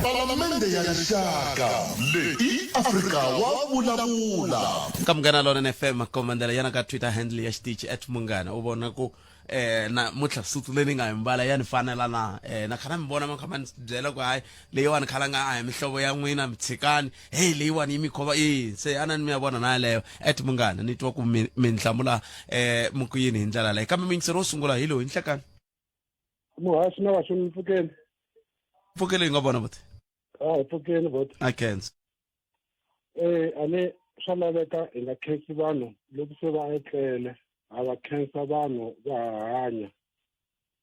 Palamende ya Rixaka leyi i Afrika wa vulavula. Ka Munghana Lonene FM komandela yana ka Twitter handle ya xitichi at Munghana u vona ku eh na mutlha sutu leyi ni nga yi mbala ya ni fanela na eh na khana mi vona ma kha ma ni byela ku hayi leyiwani khala nga a hi mihlovo ya n'wina mi tshikani hey leyiwani yi mi khova e se ana ni mi ya vona na yaleyo at Munghana ni twa ku mi mi ni hlamula eh mi ku yini hi ndlela leyi kambe muyingiseri wo sungula hi loyi nhlekani Muhaxi na vaxoni mi pfukeni. Pfukele yi nga vona buti. A hi pfukeni buti. A khensa. Eh a ni swa laveka hi nga khensi vanhu loko se va etlele ha va khensa vanhu va ha hanya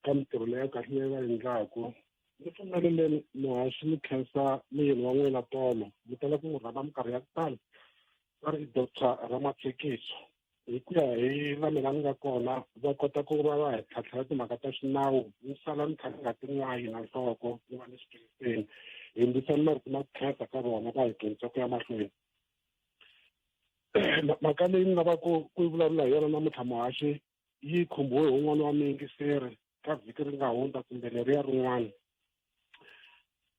ka mintirho leya kahle leyi va endlaku ni pfumeleleni muhaxi ni khensa muyeni wa n'wina tolo mi tala ku n'wi rhamba minkarhi ya ku tala va ri i doctor Ramathekiso Hi ku ya hi la mina ni nga kona va kota ku va va hi tlhantlhela timhaka ta xinawu ni sala ni kha ni nga tin'wayi na nhloko ni va ni swi twisiseni hi hundzisani marito ma ku khensa ka vona va hi dyondzisa ku ya mahlweni mhaka leyi ni lavaka ku yi vulavula hi yona namuntlha muhaxi yi khumbiwe hi un'wana wa muyingiseri ka vhiki ri nga hundza kumbe leriya rin'wana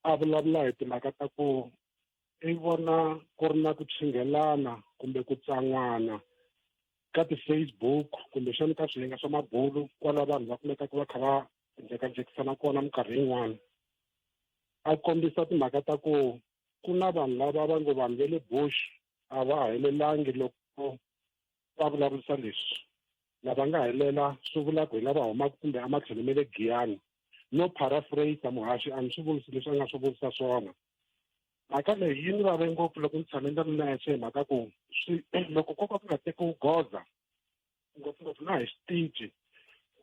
a vulavula hi timhaka ta ku i vona ku ri na ku chinghelana kumbe ku tsan'wana ka ti-Facebook kumbexana ka swiyenge swa mabulu kwala vanhu va kumekaka va kha va jekajekisana kona minkarhi yin'wana a kombisa timhaka ta ku ku na vanhu lava va ngo vanhu va le bush a va helelangi loko va vulavurisa leswi lava nga helela swi vula ku hi lava humaka kumbe ematlhelo ma le Giyani no paraphrase muhaxi a ni swi vurisi leswi a nga swi vurisa swona mhaka leyi yi ni vave ngopfu loko ni tshame ni ri nexe hi mhaka ku swi loko ko ka ku nga tekiwi goza ngopfungopfu na hi xitici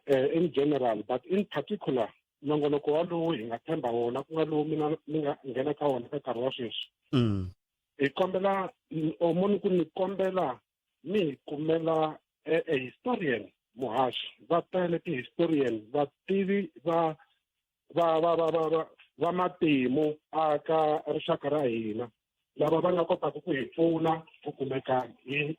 um in general but in particular nongonoko walowu hi nga tshemba wona ku nga lowu mina ni nga nghena ka wona ka nkarhi wa sweswi hi kombela or mo ni ku ni kombela mi hi kumela a historian muhaxi va tele ti-historian vativi va va va va va va va matimu aka rixaka ra hina lava va nga kotaka ku hi pfuna ku kumeka hi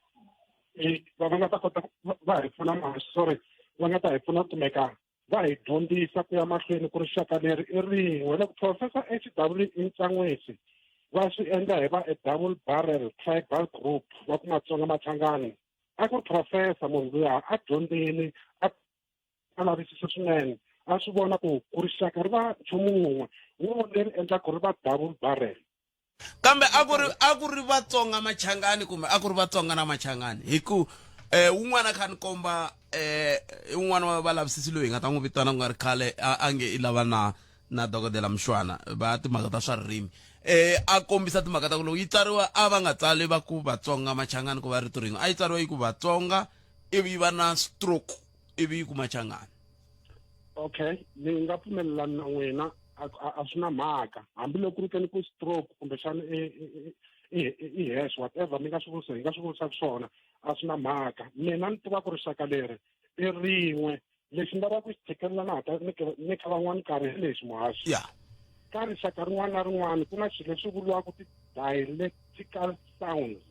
hi va va nga ta kota va hi pfuna ma sorry va nga ta hi pfuna ku kumeka va hi dyondzisa ku ya mahlweni ku rixaka leri i rin'we loko professor H W Ntsan'wisi va swi endla hi va a double barrel tribal group va ku Matsonga Machangani a ku ri professor munhu luya a dyondzile a a lavisisa swinene a swi vona ku ku rixaka ri va nchumu wun'we wo leri endlaka ri va double barrel Kambe a ku ri a ku ri Vatsonga Machangani kumbe a ku ri Vatsonga na Machangani hi ku eh un'wana kha ni komba eh un'wana wa valavisisi loyi hi nga ta n'wi vitana ku nga ri khale a nge i lava na na dokodela Mshwana va timhaka ta swa ririmi eh a kombisa timhaka ta ku loko yi tsariwa a va nga tsali va ku Vatsonga Machangani ku va rito rin'we a yi tsariwa yi ku Vatsonga ivi yi va na stroke ivi yi ku Machangani. Okay ni nga pfumelelani na n'wina a swi na mhaka hambiloko ku ri keni ku stroke kumbexana i hash whatever mi nga swi vurisa hi nga swi vurisaka swona a swi na mhaka mina ni tiva ku rixaka leri i rin'we lexi ni lavaka ku xi tshikelela na ha ta nyika van'wani nkarhi hi lexi muhaxi ka rixaka rin'wana na rin'wana ku na swilo leswi vuriwaka ti-dialectical sounds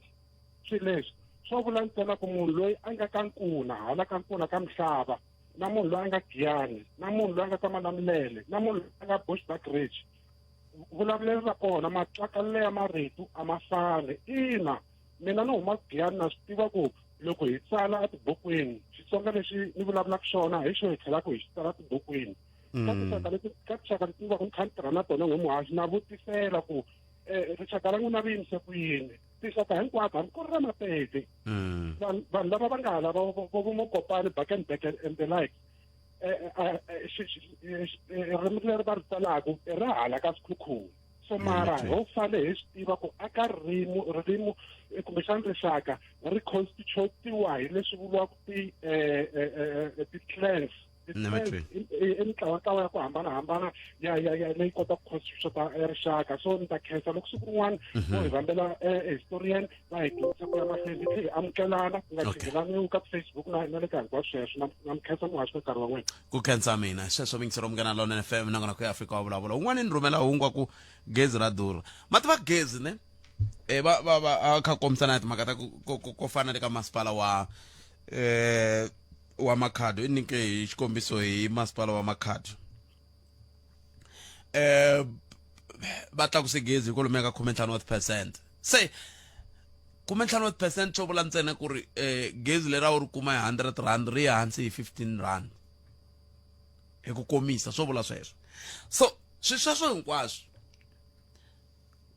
swilo leswi swo vula ntsena ku munhu loyi a nga ka nkuna hala ka nkuna ka mihlava na munhu loyi a nga Giyani na munhu loyi a nga ka Malamulele na munhu loyi a nga Bushbuckridge vulavulelo ra kona matwakalelo ya marito a ma fani ina mina ni huma Giyani na swi tiva ku loko hi tsala etibukwini Xitsonga lexi ni vulavulaka xona hi xo hi tlhelaka hi xi tsala tibukwini ka tinxaka leti ka tinxaka leti ni va ku ni kha ni tirha na tona n'we muhaxi na vutisela ku um rixaka ra n'wina ri yimise ku yini tinxaka hinkwato hambi ku ri ra Mapedi vanhu vanhu lava va nga hala va vo Mokopane Bakenberg and the like ririmi leri va ri tsalaka i ra hala ka Sekhukhune so mara ho fane hi swi tiva ku aka ririmi ririmi kumbexana rixaka ri constitutiwa hi leswi vuriwaka ti ti-clans i mintlawantlawa ya ku hambanahambana ya ya ya leyi kota ku constitute rixaka so ni ta khensa loko siku rin'wana mhm. vo hi rhambela eh, historian va hi dyondzisa ku ya mahlweni hi tlhe hi amukelana ku nga tshikelaniwi ka ti-Facebook na na le ka hinkwaswo sweswo na na mi khensa muhaxi ka nkarhi wa n'wina ku khensa mina sweswo mingisero munghana lona FM nakona ku ya Afrika wa vulavula un'wana ni rhumela hungu wa ku gezi ra durha ma tiva gezi ne e va va va a kha kombisana na timhaka ta ku fana le ka masipala wa eh wa Makhado i nyike hi xikombiso hi masipala wa Makhado eh va tlakuse gezi hi kwalomuya ka 15 wa ti-percent. Se 15 wa ti-percent swo vula ntsena ku ri gezi leri a wu ri kuma hi 100 rand ri ya hansi hi 15 rand hi ku komisa, swo vula sweswo. So swi sweswo hinkwaswo,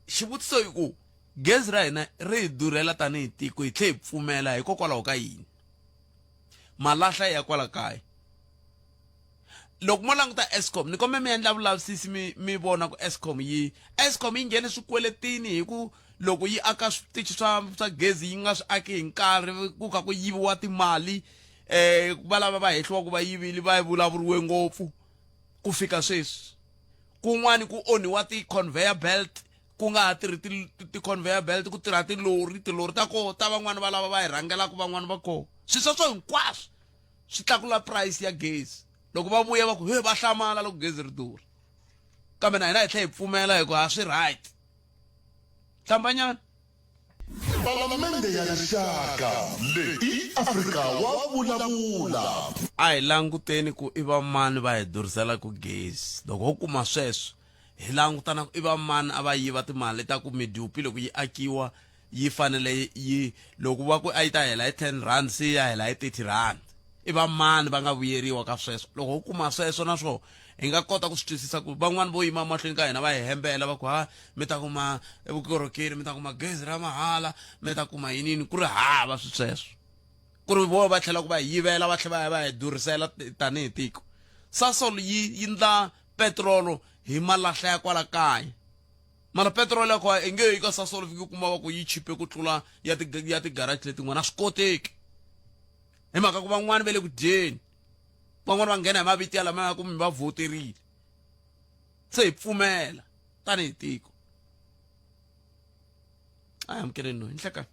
xivutiso i ku gezi ra hina ri hi durhela tanihi tiko, hi tlhe hi pfumela hikokwalaho ka yini? Malahla ya kwala kaya. Loko mo languta Eskom, ni kombe mi endla vulavisisi mi vona ku Eskom yi Eskom yi nghene swikweletini hi ku loko yi aka switichi swa gezi yi nga swi aki hi nkarhi, ku kha ku yiviwa timali, va lava va hehliwa ku va yivile, va vulavuriwe ngopfu ku fika sweswi. Kun'wani ku onhiwa ti-conveyor belt, ku nga ha tirhi ti-conveyor belt, ku tirha tilori, tilori ta koho ta van'wani va lava va hi rhangelaka, van'wani va koho. Swi sweswo hinkwaswo swi tlakula price ya gezi. Loko va vuya va ku he, va hlamala loko gezi ri durha, kambe na hina hi tlhela hi pfumela hi ku a swi right. Hlambanyana. Palamende ya Rixaka leyi Afrika wa vulavula. A hi languteni ku i va mani va hi durhiselaka gezi. Loko ho kuma sweswo, hi languta na ku i va mani a va yiva timali ta ku midupi loko yi akiwa yi fanele yi, loko va ku a yi ta hela hi 10 rand, se yi ya hela hi 30 rand. I va mani va nga vuyeriwa ka sweswo? Loko ho kuma sweswo na swona hi nga kota ku swi twisisa ku van'wani vo yima mahlweni ka hina va hi hembela va ku ha mi ta kuma vukorhokeri, mi ta kuma gezi ra mahala, mi ta kuma yinini, ku ri hava swi sweswo, ku ri vo va tlhela ku va hi yivela, va tlhela va ya va hi durhisela tanihi tiko. Sasol yi ndla petirolo hi malahla ya kwala kaya, mara petirolo ya kona i nge yi ka Sasol fiki kuma va ku yi chipe ku tlula ya ti-garage letin'wana, a swi koteki hi mhaka ku van'wani va le ku dyeni, van'wani va nghena hi mavito ya lama ya ku mi va vhoterile. Se hi pfumela tanihi tiko. A hi amukeleni loyi. Nhlekani.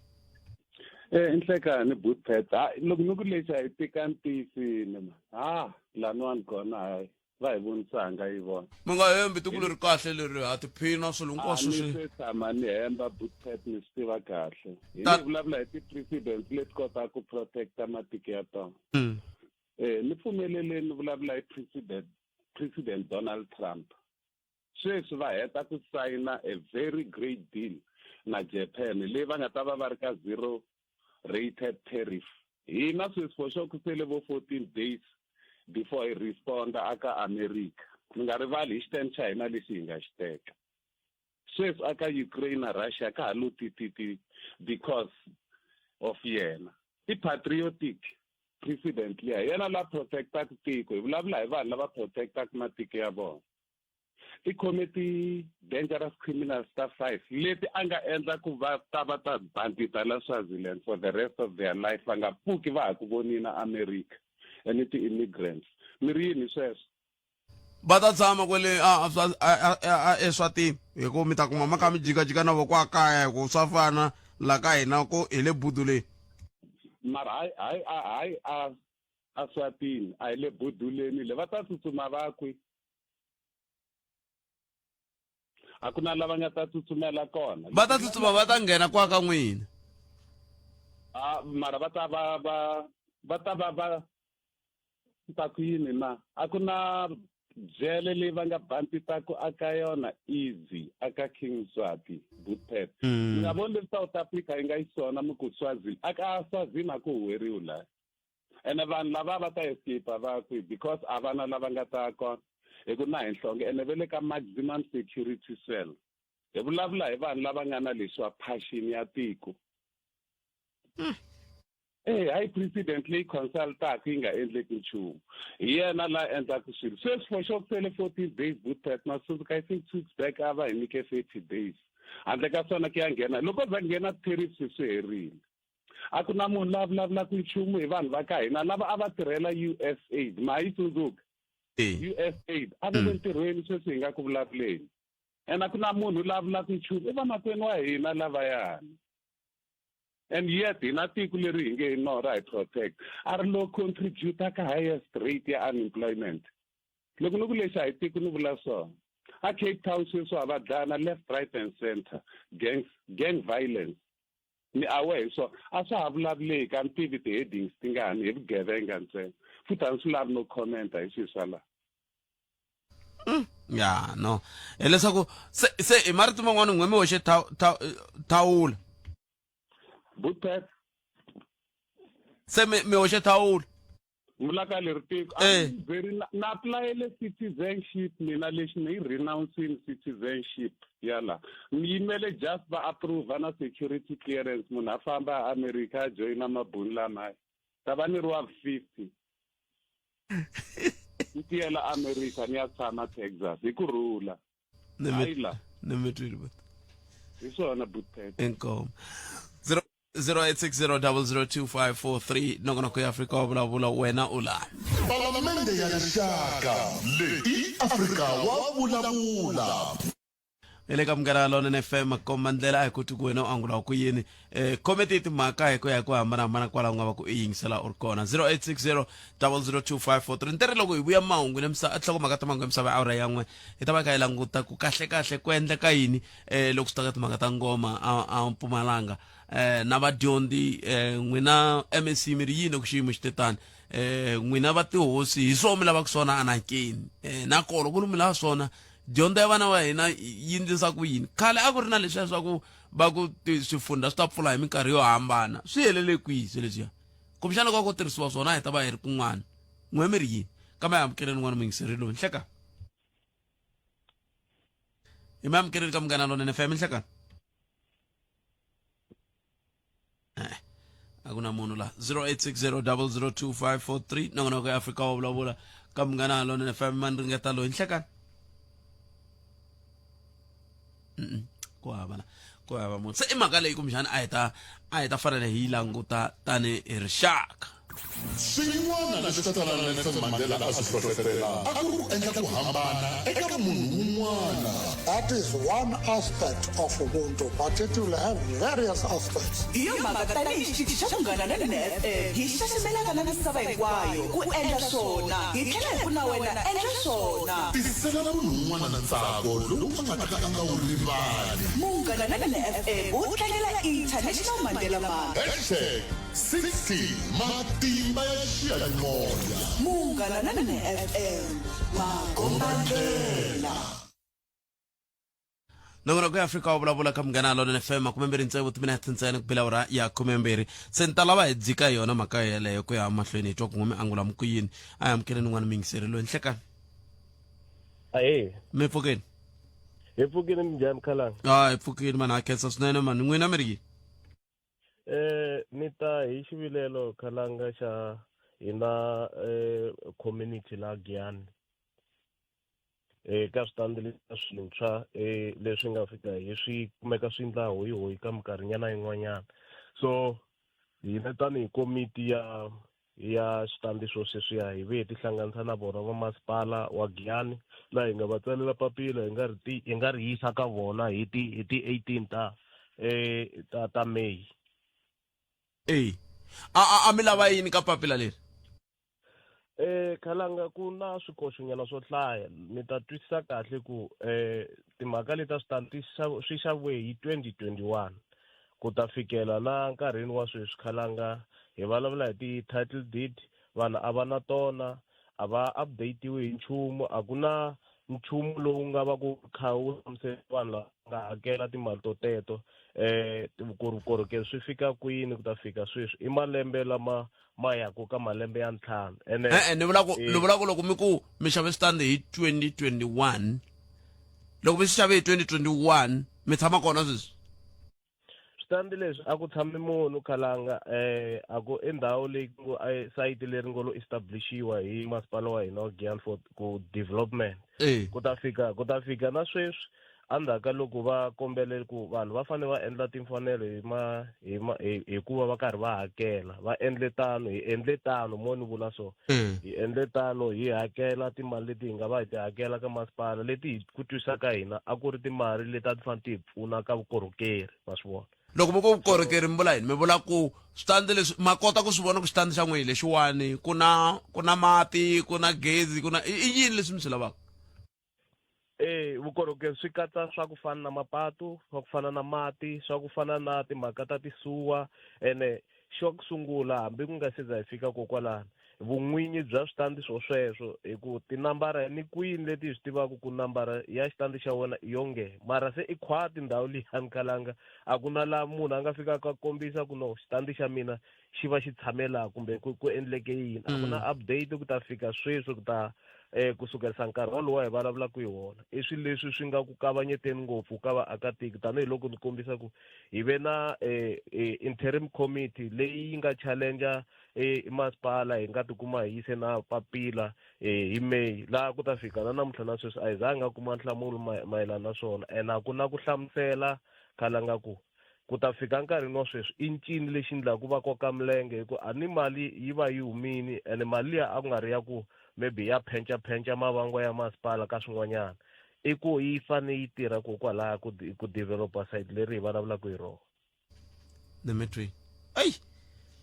Nhlekani Bootpet. Ha, loko ni ku lexi a hi tika ntiyisini ma. Ha, laniwani kona hayi va hi vonisanga yi vona. Mi nga hembi, tiko leri kahle leri ha tiphina swilo hinkwaswo swi. A ni se tshama ni hemba Bootpet, ni swi tiva kahle. Hi ni vulavula hi ti-presidents leti kotaka ku protecta matiko ya tona. Ni pfumeleleni ni vulavula hi President Donald Trump. Sweswi va heta ku sayina a very great deal na Japan leyi va nga ta va va ri ka zero rated tariff. Hina sweswi for sure ku sele vo 14 days before hi responda aka America. Mi nga rivali hi xistand xa hina lexi hi nga xi teka. Sweswi aka Ukraine na Russia ka ha lo tititi because of yena. I patriotic president liya, yena la protectaka tiko. Hi vulavula hi vanhu lava protectaka matiko ya vona. I khome ti-dangerous criminals ta 5 leti a nga endla ku va ta va ta bandita la Swaziland for the rest of their life, va nga pfuki va ha ku vonina America and ti-immigrants. Mi ri yini sweswo? Va ta tshama kwele eSwatini, hi ku mi ta kuma ma kha mi jikajika na voko a kaya, hi ku swa fana la ka hina ku hi le buduleni. Mara hayi, hayi, hayi, a a Swatini a hi le buduleni le, va ta tsutsuma va kwi? A ku na lava nga ta tsutsumela kona. Va ta tsutsuma va ta nghena kwa ka n'wina. A mara va ta va va va ta va va ta ku yini na? A ku na jele leyi va nga banditaka aka yona easy aka King Mswati Bootpet. Mi nga voni leswi South Africa yi nga xiswona mi ku Swazini aka Swazini a ku huweriwi laha. Ene vanhu lava va ta escape va kwi because a va na lava nga ta kona hi ku na hi nhlonge, ene va le ka maximum security cell. Hi vulavula hi vanhu lava nga na leswiwa passion ya tiko. Hayi president leyi consultaka yi nga endleki nchumu. Hi yena la endlaka swilo. Sweswi for sure ku sele 14 days Bootpet, na tsundzuka I think 2 weeks back a va hi nyike 30 days. Handle ka swona ku ya nghena. Loko za nghena tariffs swi herile. A ku na munhu la vulavulaka nchumu hi vanhu va ka hina lava a va tirhela USAID. Ma yi tsundzuka? USAID a va le ntirhweni sweswi hi nga ku vulavuleni. And a ku na munhu la vulaka nchumu. I vamakwenu wa hina lavayani. And yet hina tiko leri hi nge no ra hi protect a ri lo contribute ka highest rate ya unemployment. Loko ni ku lexi a hi tiko ni vula swona. A Cape Town sweswi a va dlana left, right and center, gangs, gang violence. Ni aware hi swona. A swa ha vulavuleki, a ni tivi ti-headings tingani hi vugevenga ntsena. Futhi a ni swi lavi no commenta hi swilo swa laha. Ya no, hileswaku se se hi marito man'wana n'we mi hoxe thawula. Butet. Se mi hoxe thawula. Vulaka leri tiko. Eh. Very na applyele citizenship mina lexi ni yi renouncing citizenship ya la. Ni yimele just va approve na security clearance munhu a famba a America a joyina mabuni lamaya. Ta va ni ri wa 50. Ni tiyela America ni ya tshama Texas hi ku rhula. Hayi la. Ni mi twile but. Hi swona Butet. Inkomu. 0860002543 nongonoko ya Afrika wa vulavula wena u la. Palamende ya Rixaka leyi i Afrika wa vulavula. Hi le ka Munghana Lonene FM komba ndlela a hi koti ku wena u angula ku yini khometi hi timhaka hi ku ya hi ku hambanahambana kwala u nga va ku i yingisela u ri kona 0860 002543 ntirhi loko hi vuya mahungu na misava nhlokomhaka ta mahungu ya misava ya awara ya n'we hi ta va kha hi languta ku kahle kahle ku endleka yini loko swi ta ka timhaka ta ngoma a Mpumalanga na vadyondzi n'wina MSc mi ri yini loko xiyimo xi te tani n'wina va tihosi hi swona mi lavaka swona anakeni na kona ku ri mi lava swona dyondzo ya vana va hina yi ndlisa ku yini khale a ku ri na leswiya swa ku va ku swifundha swi ta pfula hi minkarhi yo hambana swi helele kwihi swilo leswiya kumbexana loko a ko tirhisiwa swona a hi ta va hi ri kun'wana n'we mi ri yini kambe a amukeleni n'wana muyingiseri loyi nhleka hi mi amukeleni ka Munghana Lonene FM nhlekani eh a ku na munhu la 0860002543 nongonoko ya Afrika wa vulavula ka Munghana Lonene FM mani ringeta loyi nhlekani ku hava la ku hava munhu se i mhaka leyi kumbexana a hi ta a hi ta fanele hi yi languta tani hi rixaka. Swin'wana leswi Tatana Nelson Mandela a swi hlohletela a ku ri ku endla ku hambana eka munhu wun'wana. That is one aspect of Ubuntu, but it will have various aspects. Hi yo mhaka tanihi xitichi xa Munghana Lonene FM hi xaxamelaka na misava hinkwayo ku endla swona hi tlhela hi ku na wena endla swona. Tisela munhu un'wana ntsako lowu a nga ta ka a nga wu rivali. Munghana Lonene FM wu tlangela International Mandela Month. Hashtag 60 matimba ya xiyanimoya. Munghana Lonene FM makombandlela. Nongonoko ya Afrika wa vulavula ka Munghana Lonene FM 26 timinete ntsena ku bela awara ya 12 se ni ta lava hi dzika yona mhaka yeleyo ku ya mahlweni hi twa ku n'we mi angula mi ku yini a hi amukeleni n'wana muyingiseri loyi nhlekani. Ahee. Mi pfukeni? Hi pfukile minjhani Khalanga? A hi pfukile mani ha khensa swinene mani n'wina mi ri yini? Eh ni ta hi xivilelo Khalanga xa hina community la Giyani. Eka switandi leswi swintshwa leswi nga fika hi swi kumeka swi endla hoyihoyi ka minkarhinyana yin'wanyana. So hina tanihi komiti ya ya switandi swo sweswiya hi vuye hi tihlanganisa na vona va masipala wa Giyani laha hi nga va tsalela papila hi nga ri ti hi nga ri yisa ka vona hi ti hi ti 18 ta ta ta May. E a a a mi lava yini ka papila leri? Khalanga ku na swikoxonyana swo hlaya mi ta twisisa kahle ku timhaka leti ta switandi swi xaviwe hi 2021 ku ta fikela na nkarhini wa sweswi Khalanga hi vulavula hi ti-title deed vanhu a va na tona a va update-iwi hi nchumu a ku na nchumu lowu nga va ku kha wu hlamusela vanhu lava nga hakela timali to teto vukorhokeri swi fika kwini ku ta fika sweswi i malembe lama ma yaku ka malembe ya ntlhanu ene E-e ni vula ku ni vula ku loko mi ku mi xave switandi hi 2021 loko mi swi xave hi 2021 mi tshama kona sweswi? Switandi leswi a ku tshami munhu Khalanga a ku i ndhawu leyi ku ngo sayiti leri ngo lo establishiwa hi masipala wa hina wa Giyani for ku development ku ta fika ku ta fika na sweswi endzhaku ka loko va kombele ku vanhu va fanele va endla timfanelo hi ma hi ma hi hikuva va karhi va hakela va endle tano hi endle tano mo ni vula so hi endle tano hi hakela timali leti hi nga va hi ti hakela ka masipala leti hi ku twisisa ka hina a ku ri timali leti a ti fanele ti hi pfuna ka vukorhokeri ma swi vona. Loko mi ku vukorhokeri mi vula yini? Mi vula ku switandi leswi ma kota ku swi vona ku xitandi xa n'wina lexiwani ku na ku na mati ku na gezi ku na i yini leswi mi swi lavaka? E vukorhokeri swi katsa swa ku fana na mapatu swa ku fana na mati swa ku fana na timhaka ta tisuwa ene xo ku sungula hambi ku nga se za hi fika kokwalano. vun'winyi bya switandi swo sweswo hi ku tinambara ni kwini leti hi swi tivaka ku nambara ya xitandi xa wena i yonge mara se i khwati ndhawu liyani khalanga a ku na laha munhu a nga fikaka a kombisa ku no xitandi xa mina xi va xi tshame laha kumbe ku ku endleke yini a ku na mm. update ku ta fika sweswi ku ta eh ku sukelisa nkarhi wolowo hi vulavulaka hi wona i swilo leswi swi nga ku kavanyeteni ngopfu ka vaakatiko tanihiloko ni kombisa ku hi ve na eh, eh interim committee leyi yi nga challenger eh masipala hi nga tikuma hi yise na papila eh hi May laha ku ta fika na namuntlha na sweswi a hi zanga kuma nhlamulo mayelana na swona and a ku na ku hlamusela khalanga ku ku ta fika nkarhini wa sweswi i ncini lexi ndlaku va koka milenge hi ku a ni mali yi va yi humini ene mali liya a ku nga ri ya ku maybe ya phenca-phenca mavangwa ya masipala ka swin'wanyana i ku yi fane yi tirha ku kwalaya ku ku developer site leri hi vulavulaka hi rona Nemetweni eyi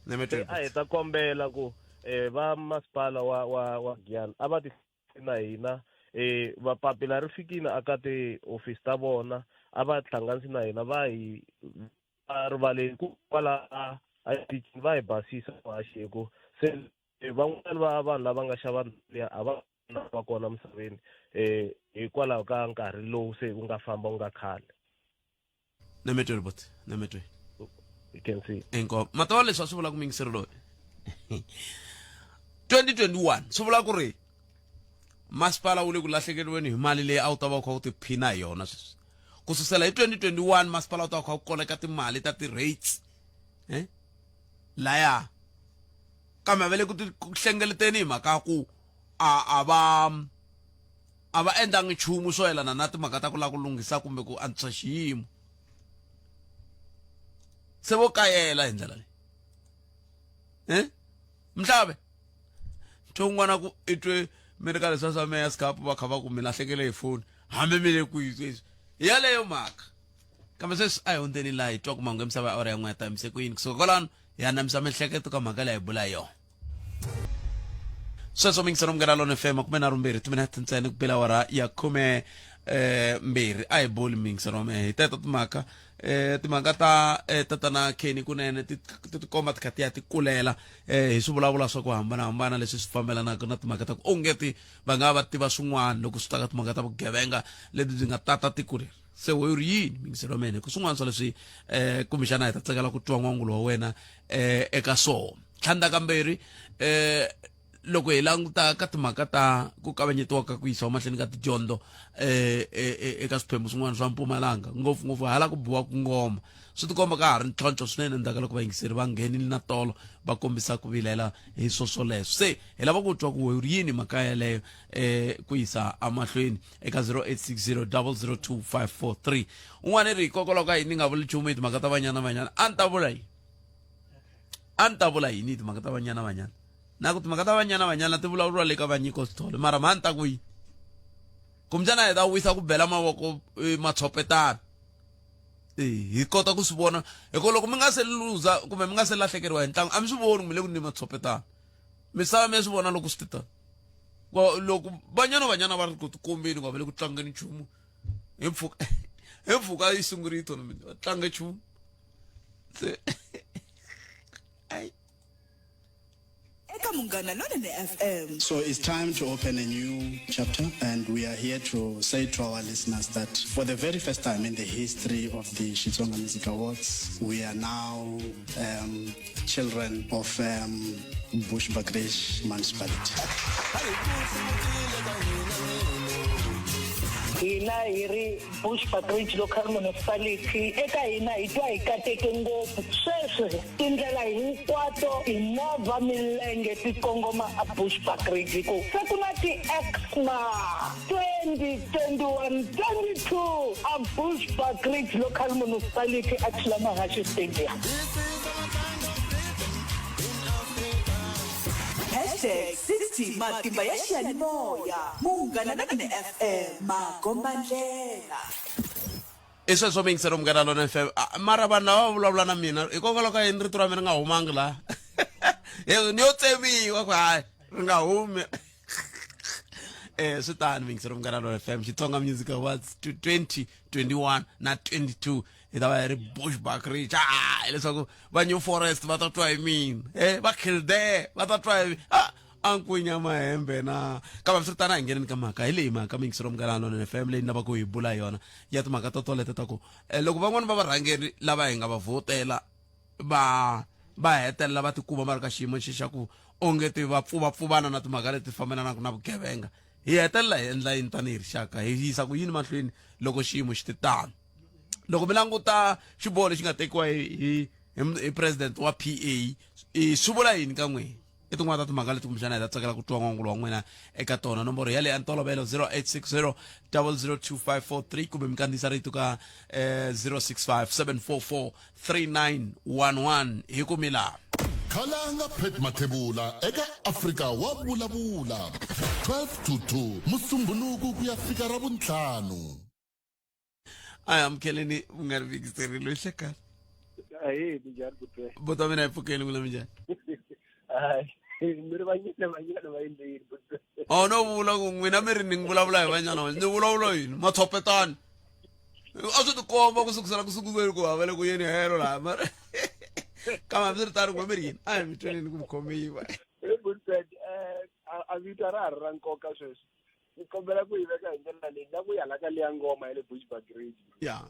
Nemetweni a hi ta kombela ku eh va masipala wa wa wa Giyani a va ti na hina eh va papila ri fikile aka ti-office ta vona a va hlanganisi na hina va hi va rivaleni ku kwala a va hi basisa haxi hi ku se van'wani va vanhu lava nga xava liya a va na va kona misaveni eh hikwalaho ka nkarhi lowu se wu nga famba wu nga khale Nemetweni bot nemetweni you can see inkomu matova leswi a swi vula ku mingiseri loyi 2021 swi vula ku ri masipala wu le ku lahlekeriweni hi mali leyi a wu ta va u kha u tiphina hi yona sweswi ku susela hi 2021 masipala wu ta va u kha u koleka timali ta ti-rates eh? laya kambe va le ku ti hlengeleteni hi mhaka ya ku a a va a va endlangi nchumu swo yelana na timhaka ta ku lava ku lunghisa kumbe ku antswisa xiyimo se vo kayela hi ndlela leyi eh mhlave ntho un'wana ku i twe mi ri ka leswiya swa mayors cup va kha va ku mi lahlekele hi foni hambi mi le kwihi sweswi hi yaleyo mhaka kambe sweswi a hi hundzeni laha hi twaku mahungu ya misava ya awara ya n'we ya tamise ku yini kusuka kwalano hi ya namisa miehleketo ka mhaka leyi hi bula hi yona sweswo mingiselo munghana lona fm makume nharhu mbirhi timinete ntsena ku bela awara ya khume eh mbirhi a hi boli mingiselo me hi teto timhaka eh timhaka ta eh, tatana Kenny kunene ti ti tikomba ti kha ti ya ti kulela eh hi swivulavula swa ku hambanahambana leswi swi fambelanaka na timhaka ta ku onge ti va nga va tiva swin'wana loko swi ta ka timhaka ta vugevenga lebyi byi nga tata tiko leri se wo ri yini mingiselo wa mina hi ku swin'wana swa leswi eh kumbexana hi ta tsakela ku twa n'wangulo wa wena eh eka swona tlhandlakambirhi eh loko hi languta ka timhaka ta ku kavanyetiwa ka ku yisiwa mahlweni ka tidyondzo eh, eh, eh eka swiphemu swin'wana swa Mpumalanga ngopfungopfu hala ku biwa ku ngoma swi tikomba ka ha ri ntlhontlho swinene endzhaku ka loko vayingiseri va nghenile na tolo va kombisa ku vilela hi swo swoleswo se hi lava ku twa ku ri yini mhaka yeleyo eh ku yisa emahlweni eka 0860 002543 un'wana ri hikokwalaho ka yini ni nga vuli nchumu hi timhaka ta banyana banyana a ni ta vula yini a ni ta vula yini hi timhaka ta banyana banyana na ku timhaka ta banyana banyana ti vulavuriwa le ka vanyiko sithole mara mhani ta ku yini kumbexana hi ta wisa ku bela mavoko eh, matshopetana eh, hi kota ku swi vona hikuva loko mi nga se luza kumbe mi nga se lahlekeriwa hi ntlangu a mi swi voni kumbe le ku ni matshopetana misava mi ya swi vona loko swi titana loko banyana banyana va ri ku tikombeni ku va le ku tlangeni nchumu hi mpfhuka hi mpfhuka yi sungurile tournament va tlanga nchumu se ai eka munghana lonene fm So it's time to open a new chapter, and we are here to say to our listeners that for the very first time in the history of the Xitsonga Music Awards, we are now um, children of um, Bushbuckridge Municipality. Hina hi ri Bushbuckridge Local Municipality eka hina hi twa hi kateke ngopfu sweswi tindlela hinkwato timovha milenge ti kongoma a Bushbuckridge hi ku se ku na ti-exma 2021 22 a Bushbuckridge Local Municipality a Thulamahashe Stadium. Hashtag 60 matimba ya xiyanimoya munghana lonene fm makombandlela i sweswo mingiselo munghana lona fm ah, mara vanhu lava va vulavula na mina hikokwalaho ka yini rito ra mina ri nga humangi laha ni yo tsemiwa ku hayi ri nga humi eh swi tani mingiselo munghana lona fm xitsonga music awards 2021 na 22 hi ta va hi ri bushbuckridge ah hileswaku va new forest va ta twa hi mina eh va kildare va ta twa hi ah A nkwinya mahembe na kambe swi ri tano a hi ngheneni ka mhaka hi leyi mhaka miyingiselo munghana lonene fm leyi ni lavaka ku yi bula hi yona ya timhaka to toleto ta ku eh, loko van'wani va varhangeri lava hi nga va vhotela va va hetelela va tikuma va ri ka xiyimo xi xa ku onge ti va pfuvapfuvana na timhaka leti fambelanaka na vugevenga hi hetelela hi endla yini tanihi rixaka hi yisa ku yini mahlweni loko xiyimo xi ti tano loko mi languta xiboho lexi nga tekiwa hi hi hi president wa PA swi vula yini ka n'wina i tin'wana ta timhaka leti kumbexana hi ta tsakela ku twa n'wangulo wa n'wina eka tona nomboro yaleyo ya ntolovelo 0860 002543 kumbe mi kandziyisa rito ka eh, 065 744 3911 hi ku mi laha Khalanga Pat Mathebula eka Afrika wa vulavula 12 to 2 Musumbhunuku ku ya fika Ravuntlhanu. A hi amukeleni munghana Vikiseri loyi hlekani. Ahee, minjhani butwe? Buti wa mina hi pfukeni n'wina minjhani? Hayi, mi ri vanyana vanyana va endle yini butwe? Oh no vula ku n'wina mi ri ni vulavula hi vanyana ni vulavula yini matshopetani a swi tikomba ku sukusela ku sunguleni ku hava le ku yeni helo laha mara kambe hambi swi ri tano n'we mi ri yini a hi mi tweneni ku mi khomiwa He butwe, eh a vito a ra ha ri ra nkoka sweswi. Ni kombela ku yi veka hi ndlela leyi na ku ya la ka leya ngoma ya le Bushbuckridge. Ya.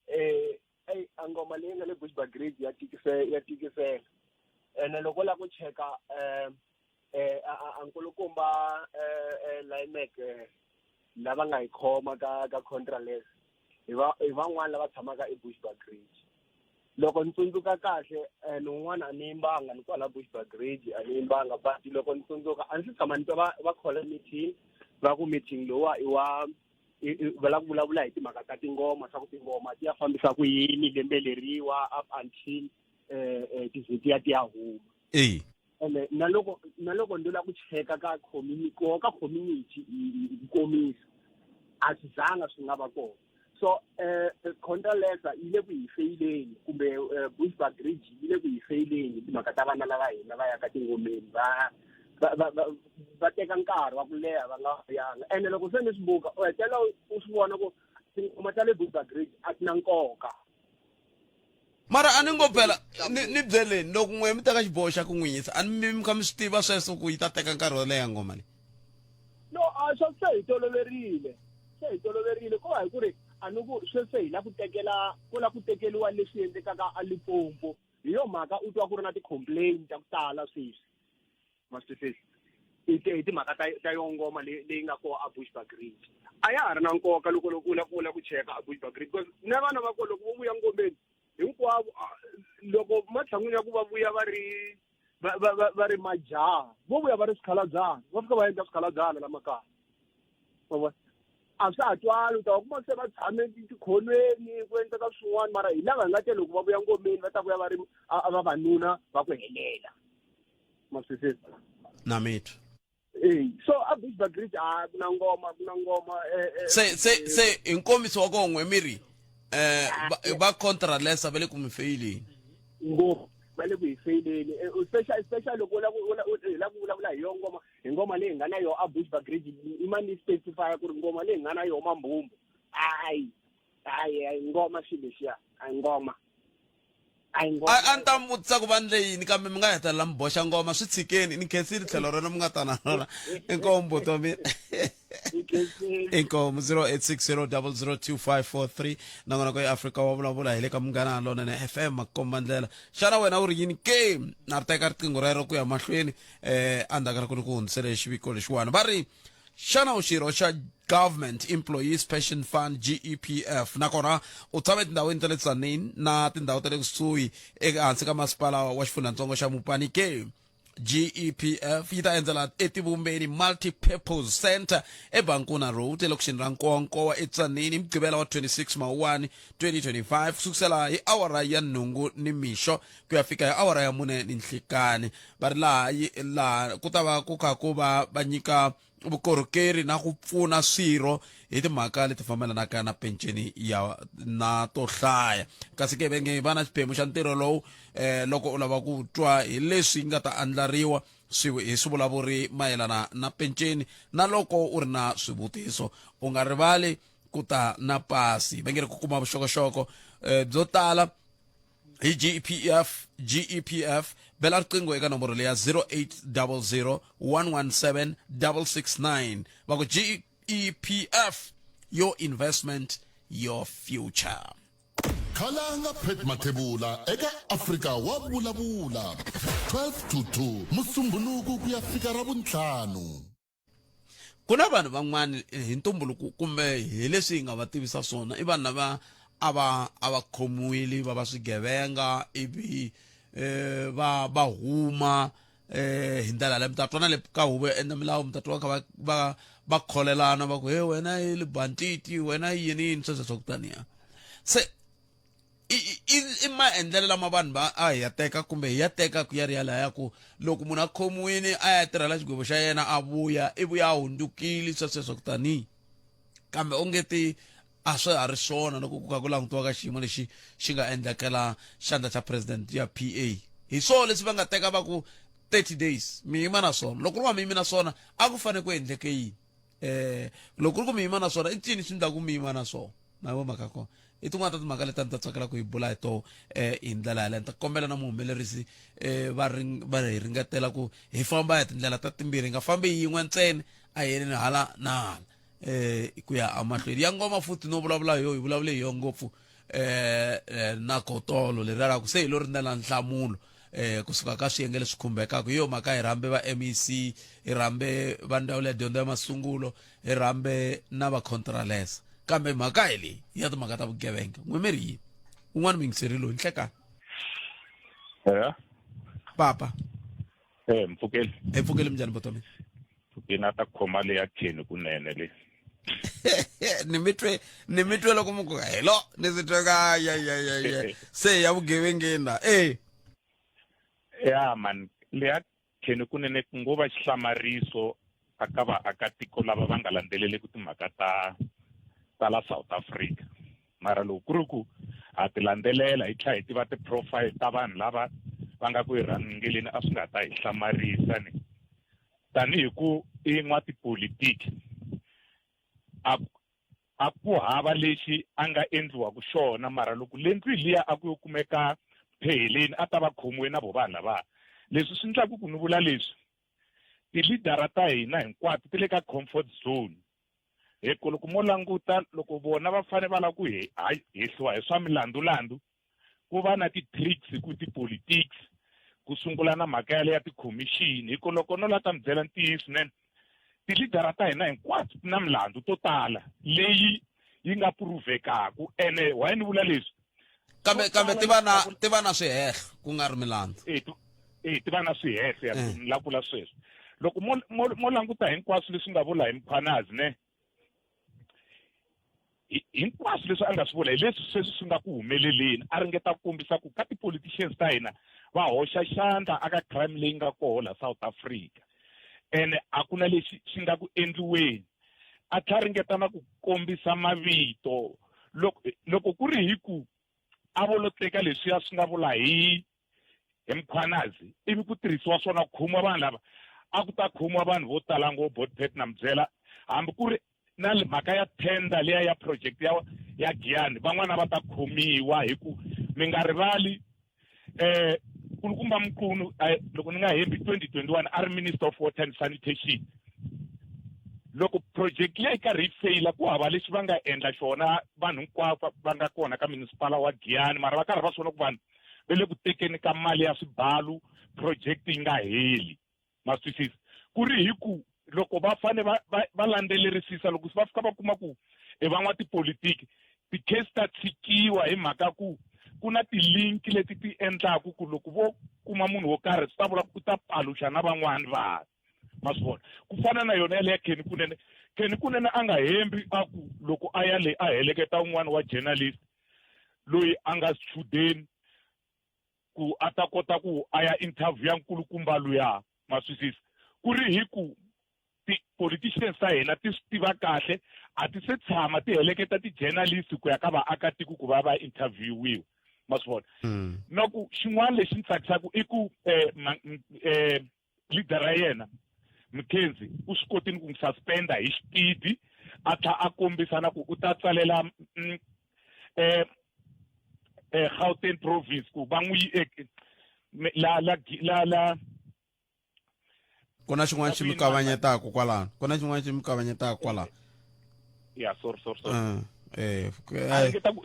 Eh ey a ngoma leyi nga le Bushbuckridge ya tikisela ya tikisela. Ene loko u lava ku cheka eh eh a nkulukumba eh, eh Limek eh, lava nga yi khoma ka ka Contraless hi va hi van'wana lava tshamaka eBushbuckridge. Loko ni tsundzuka kahle eh, ni un'wana a ni yimbanga ni kwala Bushbuckridge a ni yimbanga but loko ni tsundzuka a ndzi tshama ni twa va va khola meeting va ku meeting lowa i wa va lava ku vulavula hi timhaka ta tingoma swa ku tingoma ti ya fambisa ku yini lembe leriwa up until eh, eh tivhiki ya ti ya huma eyi ene na loko na loko ndo la ku cheka ka community ka community hi ku komisa a swi zanga swi nga va kona so eh Contralesa yi le ku hi feyileni kumbe eh, Bushbuckridge yi le ku hi feyileni timhaka ta vana lava hina va yaka tingomeni va va va va va teka nkarhi wa ku leha va nga yanga ene loko se ni swi buka u hetelela u swi vona ku tingoma ta le Bushbuckridge a ti na nkoka mara a ni ngo phela ni ni byeleni loko n'we mi teka xiboho xa ku n'wi yisa a ni mi mi kha mi swi tiva sweswo ku yi ta teka nkarhi wo leha ngoma leyi no a swa se hi toloverile se hi toloverile ko va hi ku ri a ni ku sweswi hi la ku tekela ku la ku tekeriwa leswi endlekaka a Limpopo hi yo mhaka u twa ku ri na ti-complain ta ku tala sweswi ma swi twisisa hi hi timhaka ta ta yo ngoma leyi leyi nga kona a Bushbuckridge a ya ha ri na nkoka loko loko u la u la ku cheka a Bushbuckridge because na vana va kona loko vo vuya ngomeni hinkwavo loko matshan'wini ya ku va vuya va ri va va va va ri majaha vo vuya va ri swikhalabyana va fika va endla swikhalabyana la makaya wa vona a swa ha twali u ta va kuma se va tshame tikhonweni ku endleka swin'wana mara hi lava hi nga te loko va vuya ngomeni va ta vuya va ri vavanuna va ku helela ma swi twisisa na mitwa Eh, so a Bushbuckridge a ku na ngoma ku na ngoma eh, eh, se se se hi nkomiso wa kona n'we mi ri eh va- va contralesa va le ku mi feyileni ngopfu va le ku hi feyileni Eh, especially especially loko u la ku u la- u hi la ku vulavula hi yo ngoma hi ngoma leyi hi nga na yo a Bushbuckridge i ma ni specify ku ri ngoma leyi hi nga na yo mambhumbu hayi hayi hayi ngoma xilo lexiya hayi ngoma a ni ta mi vutisa ku va ndle yini kambe mi nga hetelela mi boxa ngoma swi tshikeni ni khensile tlhelo rona mi nga ta na rona inkomu buti wa mina inkomu 0860002543 nongonoko ya afrika wa vulavula hi le ka munghana lonene fm makomba ndlela xana wena u ri yini ke na ri teka riqingho rero ku ya mahlweni um endzhaku ka loko ni ku hundzisele xiviko lexiwani va ri Xana u xirho xa Government Employees Pension Fund, GEPF, nakona u tshama etindhawini ta le Tzaneen na tindhawu ta le kusuhi ehansi ka masipala wa xifundzhantsongo xa Mopani ke? GEPF yi ta endzela eTivumbeni Multi-Purpose Centre eBankuna Road elokixini ra Nkowankowa eTzaneen hi Mugqivela wa 26 Mawuwani 2025 ku sukusela hi awara ya nhungu nimixo ku ya fika hi awara ya mune ninhlikani. Va ri laha yi laha ku ta va ku kha ku va va nyika vukorhokeri na ku pfuna swirho hi timhaka leti fambelanaka na penceni ya na to hlaya kasi ke ve nge va na xiphemu xa ntirho lowu eh, loko u lava ku twa hi leswi nga ta andlariwa swi hi swivulavuri mayelana na penceni na loko u ri na swivutiso u nga rivali ku ta na pasi va nge ri ku kuma vuxokoxoko eh, byo tala hi GEPF GEPF Bela riqingho eka nomboro leya 0800 117 669 va ku GEPF your investment your future. Khalanga Pat Mathebula eka Afrika wa vulavula 12 to 2 Musumbhunuku ku ya fika Ravuntlhanu. Ku na vanhu van'wana hi ntumbuluko kumbe hi leswi hi nga va tivisa swona i vanhu lava a va a va khomiwile va va swigevenga ivi eh, va va huma eh hi ndlela leyi mi ta twa na le ka huvo yo endla milawu mi ta twa va kha va va va kholelana va ku he wena i libantiti wena i yini yini sweswo swa ku taniya se i i i maendlelo lama vanhu va a hi ya teka kumbe hi ya teka ku ya ri yalaya ku loko munhu a khomiwile a ya tirhela xigwevo xa yena a vuya i vuya a hundzukile swesweswo ku tanihi kambe onge ti a swa ha ri swona loko ku kha ku langutiwa ka xiyimo lexi xi nga endlekela xandla xa president ya PA hi swona leswi va nga teka va ku 30 days mi yima na swona loko ri va mi yimi na swona a ku fanele ku endleke yini eh loko ku ri ku mi yima na swona i ncini swi endlaku mi yima na swona ma vo mhaka kona i tin'wana ta timhaka leti a ni ta tsakela ku hi bula hi toho um hi ndlela yaleyo ni ta kombela na muhumelerisi um va va hi ringetela ku hi famba hi tindlela ta timbirhi hi nga fambi yin'we ntsena a hi yeleni hala na hala eh ku ya amahlweni ya ngoma futhi no vulavula hi yo hi vulavule hi yo ngopfu eh na kotolo leri ra ku se hi lo rindzela nhlamulo eh kusuka ka swiyenge leswi khumbekaka hi yo mhaka hi rhambe va MEC hi rhambe va ndzawulo ya dyondzo ya masungulo hi rhambe na va contralesa kambe mhaka hi leyi ya timhaka ta vugevenga n'we mi ri yini un'wana muyingiseri loyi nhlekani ya papa eh mpfukeli hi pfukeli minjhani botomi pfukeni a ta khoma leya kheni kunene le ni mi twe ni mi twe loko mi ku hello ni swi twe ka ya ya ya ya se ya vugevengeni la eh ya man leya kheni kunene ku ngo va xihlamariso aka vaakatiko lava va nga landzeleleki timhaka ta ta la South Africa mara loko ku ri ku ha ti landzelela hi tlhela hi tiva ti-profile ta vanhu lava va nga ku hi rhangeleni a swi nga ta hi hlamarisa ni tanihi ku i n'watipolitiki a a ku hava lexi a nga endliwaka xona mara loko le ndlwini liya a ku yo kumeka pheheleni a ta va khomiwe na vo vanhu lava leswi swi endlaku ku ni vula leswi tilidara ta hina hinkwato ti le ka comfort zone hi ku loko mo languta loko vona va fane va lava ku hehliwa hi swa milandzulandzu ku va na ti-tricks ku ti-politics ku sungula na mhaka yale ya tikhomixini hi ku loko no la ta mi byela ntiyiso swinene tilidara ta hina hinkwato ti na milandzu to tala leyi yi nga puruvhekaku ene why ni vula leswi kambe kambe ti va na ti va na swihehlo ku nga ri milandzu e e ti va na swihehlo ya eh. ni la vula sweswo loko mo mo mo languta hinkwaswo leswi nga vula hi Mkhwanazi ne hinkwaswo leswi a nga swi vula hi leswi sweswi swi nga ku humeleleni a ringeta ku kombisa ku ka ti-politicians ta hina va hoxa xandla aka crime leyi nga koho la South Africa ene a ku na lexi xi nga ku endliweni a tlha ringeta na ku kombisa mavito loko loko ku ri hi ku a vo lo teka leswiya swi nga vula hi hi Mkhwanazi ivi ku tirhisiwa swona ku khomiwa vanhu lava a ku ta khomiwa vanhu vo tala ngopfu Botpet na mi byela hambi ku ri na mhaka ya tender liya ya project ya ya Giyani van'wana va ta khomiwa hi ku mi nga rivali eh kulukumba Mqunu loko ni nga hembi 2021 a ri minister of water and sanitation loko project leyi karhi yi feyila ku hava lexi va nga endla xona vanhu hinkwavo va nga kona ka municipal wa Giyani mara va karhi va swi vona ku vanhu va le ku tekeni ka mali ya swibalu project yi nga heli ma swi twisisa ku ri hi ku loko va fane va va va landzelerisisa loko va fika va kuma ku i van'watipolitiki ti-case ta tshikiwa hi mhaka ku ku na ti-link leti ti endlaku ku loko vo kuma munhu wo karhi swi ta vula ku u ta paluxa na van'wani vanhu ma swi vona ku fana na yona yaleya Kenny Kunene Kenny Kunene a nga hembi a ku loko a ya le a heleketa un'wana wa journalist loyi a nga swichudeni ku a ta kota ku a ya interview ya nkulukumba luya ma swisisa ku ri hi ku ti-politicians ta hina ti swi tiva kahle a ti se tshama ti heleketa ti-journalist ku ya ka vaakatiko ku va va interviewiwa ma swi vona hmm. na ku xin'wana lexi ni tsakisaka i ku um leader ya yena McKenzie u swi kotile ku n'wi suspenda hi xipidi a tlha a kombisa na ku u ta tsalela mm, eh, eh, Gauteng province ku va n'wi eh, la la la la ku na xin'wana xi mi kavanyetaka kwalano ku na xin'wana xi mi kavanyetaka kwalano ya sorry sorry sorry eh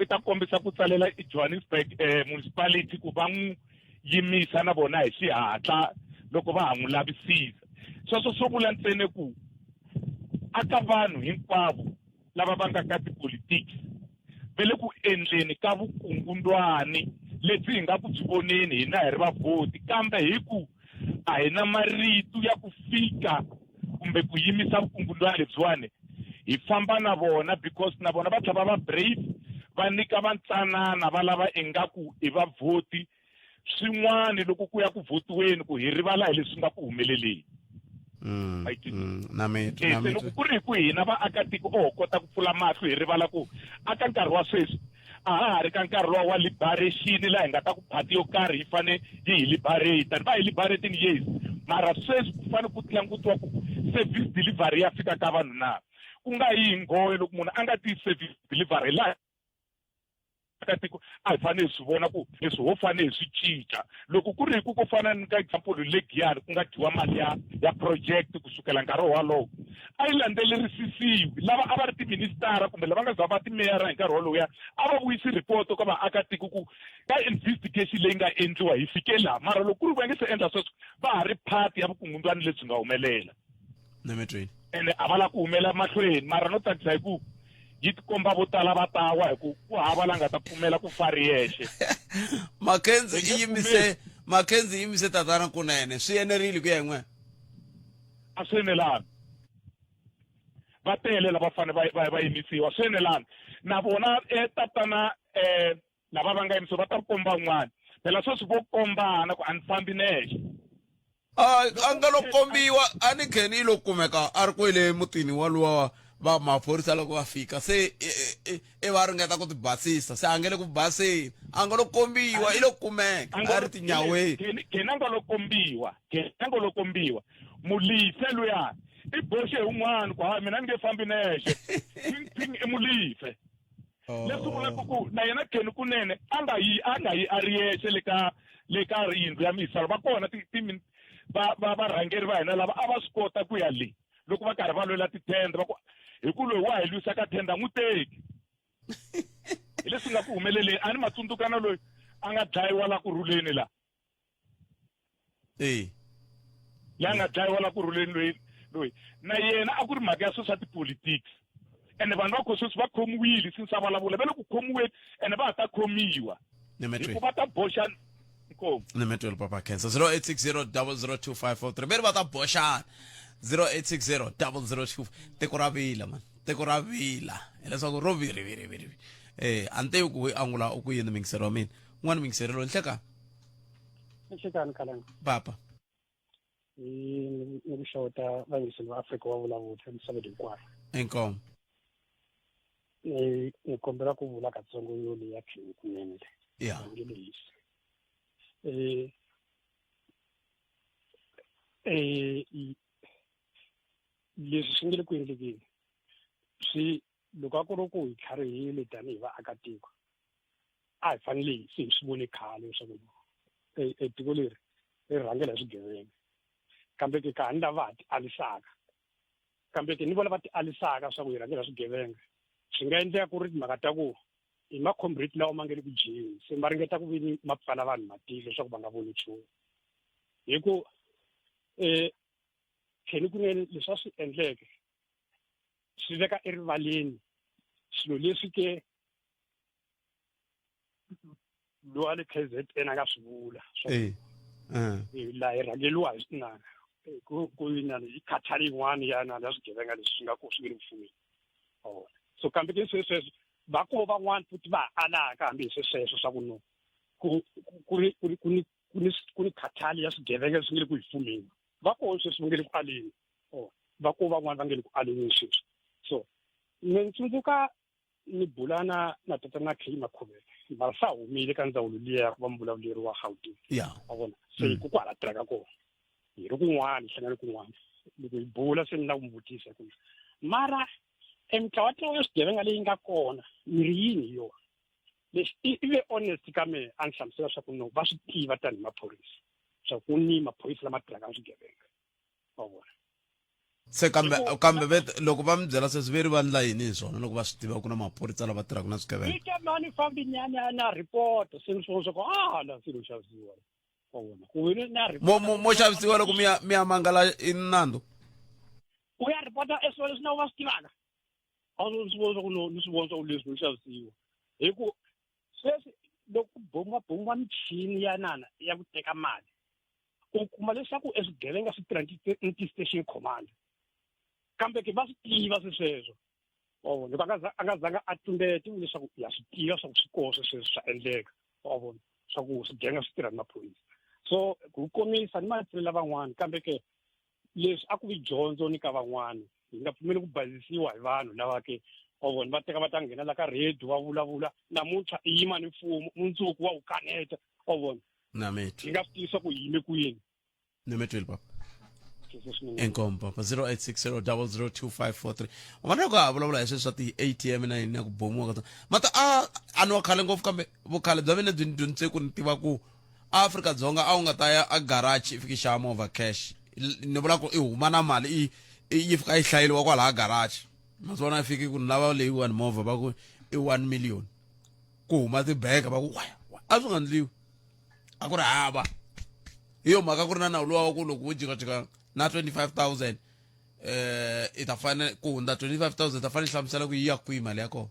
i ta kombisa ku tsalela Johannesburg eh municipality ku va n'wi yimisa na vona hi xihatla loko va ha n'wi lavisisa sweswo swo vula ntsena ku aka vanhu hinkwavo lava va nga ka tipolitiki va le ku endleni ka vukungundwani lebyi hi nga ku byi voneni hina hi ri vavhoti kambe hi ku a hi na marito ya ku fika kumbe ku yimisa vukungundwani lebyiwani hi famba na vona because na vona va tlhela va va brave va nyika vantsanana va lava ingaku i vavhoti swin'wana loko ku ya ku vhotiweni ku hi rivala hi leswi nga ku humeleleni mm, mm, na mi eh, se loko ku ri hi ku hina vaakatiko o kota ku pfula mahlo hi rivala ku aka nkarhi wa sweswi a ha ha ri ka nkarhi lowa wa liberation laha hi nga ta ku phati yo karhi yi fane yi hi liberate va hi liberatini yes mara sweswi ku fane ku langutiwa ku service delivery ya fika ka vanhu na ku nga yi hi nghohe loko munhu a nga ti service delivery laha ka tiko a hi fanele hi swi vona ku leswi ho fanele hi swi cinca loko ku ri hi ku ko fana ni ka example le giyani ku nga dyiwa mali ya ya project ku sukela nkarhi wolowo a yi landzelerisisiwi lava a va ri tiministara kumbe lava nga za va timeyara hi nkarhi wolowo a va vuyisi report ka vaakatiko ku ka investigation leyi nga endliwa hi fike laha mara loko ku ri va nge se endla sweswo va ha ri part ya vukungundwani lebyi nga humelela nametweni ene a va la ku humela mahlweni mara no tsakisa hi ku yi tikomba vo tala va tawa hi ku ku hava la nga ta pfumela ku fa ri yexe Mackenzie i yimise Mackenzie yimise tatana kunene swi enerile ku ya hi n'wina a swi enelanga va tele lava fane va va va yimisiwa swi enelanga na vona eh, tatana eh lava va nga yimisiwa va ta komba un'wana phela sweswi vo kombana ku a ni fambi nexe a nga lo kombiwa a ni kheni yi lo kumeka a ri kwele mutini waluwa va maphorisa loko va fika se i va ringeta ku tibasisa se a nge le ku baseni a nga lo kombiwa i lo kumeka a ri tinyaweni kheni a nga lo kombiwa kheni a nga lo kombiwa mulife luya i boxe hi un'wana ku ha mina ni nge fambi nexe ping i mulife oh. leswi vulaka ku na yena kheni kunene a nga yi a nga yi a ri yexe le ka le ka yindlu ya misava va kona ti ti va va varhangeri va hina lava a va swi kota ku ya le loko va karhi va lwela tithenda va ku hi ku loyi wa hi lwisa ka thenda n'wi teki hi leswi nga ku humeleleni a ni matsundzukana loyi a nga dlayiwa la ku rhuleni la e la nga dlayiwa la ku rhuleni loyi loyi na yena a ku ri mhaka ya swilo swa tipolitics ene vanhu va kho sweswi va khomiwile since a vulavula va le ku khomiweni ene va ha ta khomiwa hikuva va ta boxa inkomu nimetweli papa khensa 0860 002543 veri va ta boxana 0860 002 tiko ra vila man tiko ra vila hileswaku ro viriviriviri eh a ni tivi ku angula u ku yini mingiselo wa mina un'wana mingiselo loyi nhleka Nhlekani Kalanga. Papa. Ni ku xeweta vayingiseli va Afrika wa vulavula emisaveni hinkwayo. Inkomu. Ni ni kombela ku vula katsongo yo leyi ya Kenny kunene le. Yeah. Nge lehisi. Eh eh leswi swi nge le ku endlekeni swi loko a ku ri ku hi tlharihile tanihi vaakatiko a hi fanele hi se hi swi vone khale leswaku e, e tiko leri ri rhangela hi swigevenga kambe ke ka ha ni lava ha ti alisaka kambe ke ni vona va ti alisaka swa ku hi rhangela swigevenga swi nga endleka ku ri timhaka ta ku i macomrade lawa ma nge le ku dyeni se ma ringeta ku vini ma pfala vanhu matihlo leswaku va nga voni nchumu hi ku um Kenny Kunene leswi a swi endleke swi veka erivaleni swilo leswi ke lowa le KZN a nga swi vula eh, eh. Eh, laha hi rhangeliwa hi swinana ku ku inani yi khathali yin'wana ya nani ya swigevenga leswi swi nga ko swi nge le ku fumeni so kambe ke swesweswo va ko van'wana futhi va alaka hambi hi swesweswo swa ku no ku ku ri ku ri ku ni ku ni ku ni khathali ya swigevenga leswi nge le ku hi fumeni va kona sweswi va nge le ku aleni va ko van'wana va nge le ku aleni sweswi so ni tsundzuka ni bula na na tatana K Makhuvele mara sa humile ka ndzawulo liya ya ku va muvulavuleri wa Gauteng yeah wa vona se mm. ku kwala tirhaka kona hi ri kun'wana hi hlangane kun'wana loko hi bula se ni la ku n'wi vutisa ku mara e mintlawatlawa ya swigevenga leyi nga kona mi ri yini hi yona Lexi i i ve honest ka mehe a ni hlamusela swa ku no va swi tiva tanihi maphorisa swa ku ni maphorisa lama tirhaka na swigevenga wa vona. Se kambe kambe ve loko va mi byela sweswi ve ri va ndla yini hi swona loko va swi tiva ku na maphorisa lava tirhaka na swigevenga? Ni te mani fambi ni ya ni ya na report se ni swi vona swa ku ah la se lo xavisiwa wa vona ku ve na Mo mo mo xavisiwa loko mi ya mi ya mangala i nandzu. U ya report-a e swilo leswi na va swi tivaka. A swi swi vona swa ku no ni swi vona swa ku leswi lo xavisiwa hi ku sweswi loko ku bomiwa bomiwa michini ya nana ya ku teka mali u kuma leswaku eswigevenga swi tirha ni ti-station commander kambe ke va swi tiva swi sweswo wa vona loko a nga a nga zanga a tumbeta u leswaku ya swi tiva swa ku swi koho sweswo swa endleka wa vona swa ku swigevenga swi tirha ni maphorisa so ku komisa ni ma pfulela van'wana kambe ke leswi a ku vi dyondzo ni ka van'wana hi nga pfumeli ku bazisiwa hi vanhu lava ke wa vona va teka va ta nghena la ka radio va vulavula namuntlha i yima ni mfumo mundzuku wa wu kaneta wa vona na mitwa hi nga swi tivisa ku yime kwini ni mi twile papa inkomu papa 0860 002543 u vona loko ha vulavula hi sweswi swa ti-atm na yini na ku bomiwa ka tona mata a a ni wa khale ngopfu kambe vukhale bya mina byi ni dyondzise ku ni tiva ku Afrika-Dzonga a wu nga ta ya a garage i fika i xava movha cash ni vula ku i huma na mali i yi fika yi hlayeliwa kwalaya garage ma swi vona i fiki ku ni lava leyiwani movha va ku i 1 million ku huma tibeke va ku waya a swi nga ndliwi a ku ri hava hi yo mhaka ku ri na nawu luwa wa ku loko wo jikajika na 25000 eh i ta fanele ku hundza 25000 ta fanele hlamusela ku yi ya kwihi mali ya kona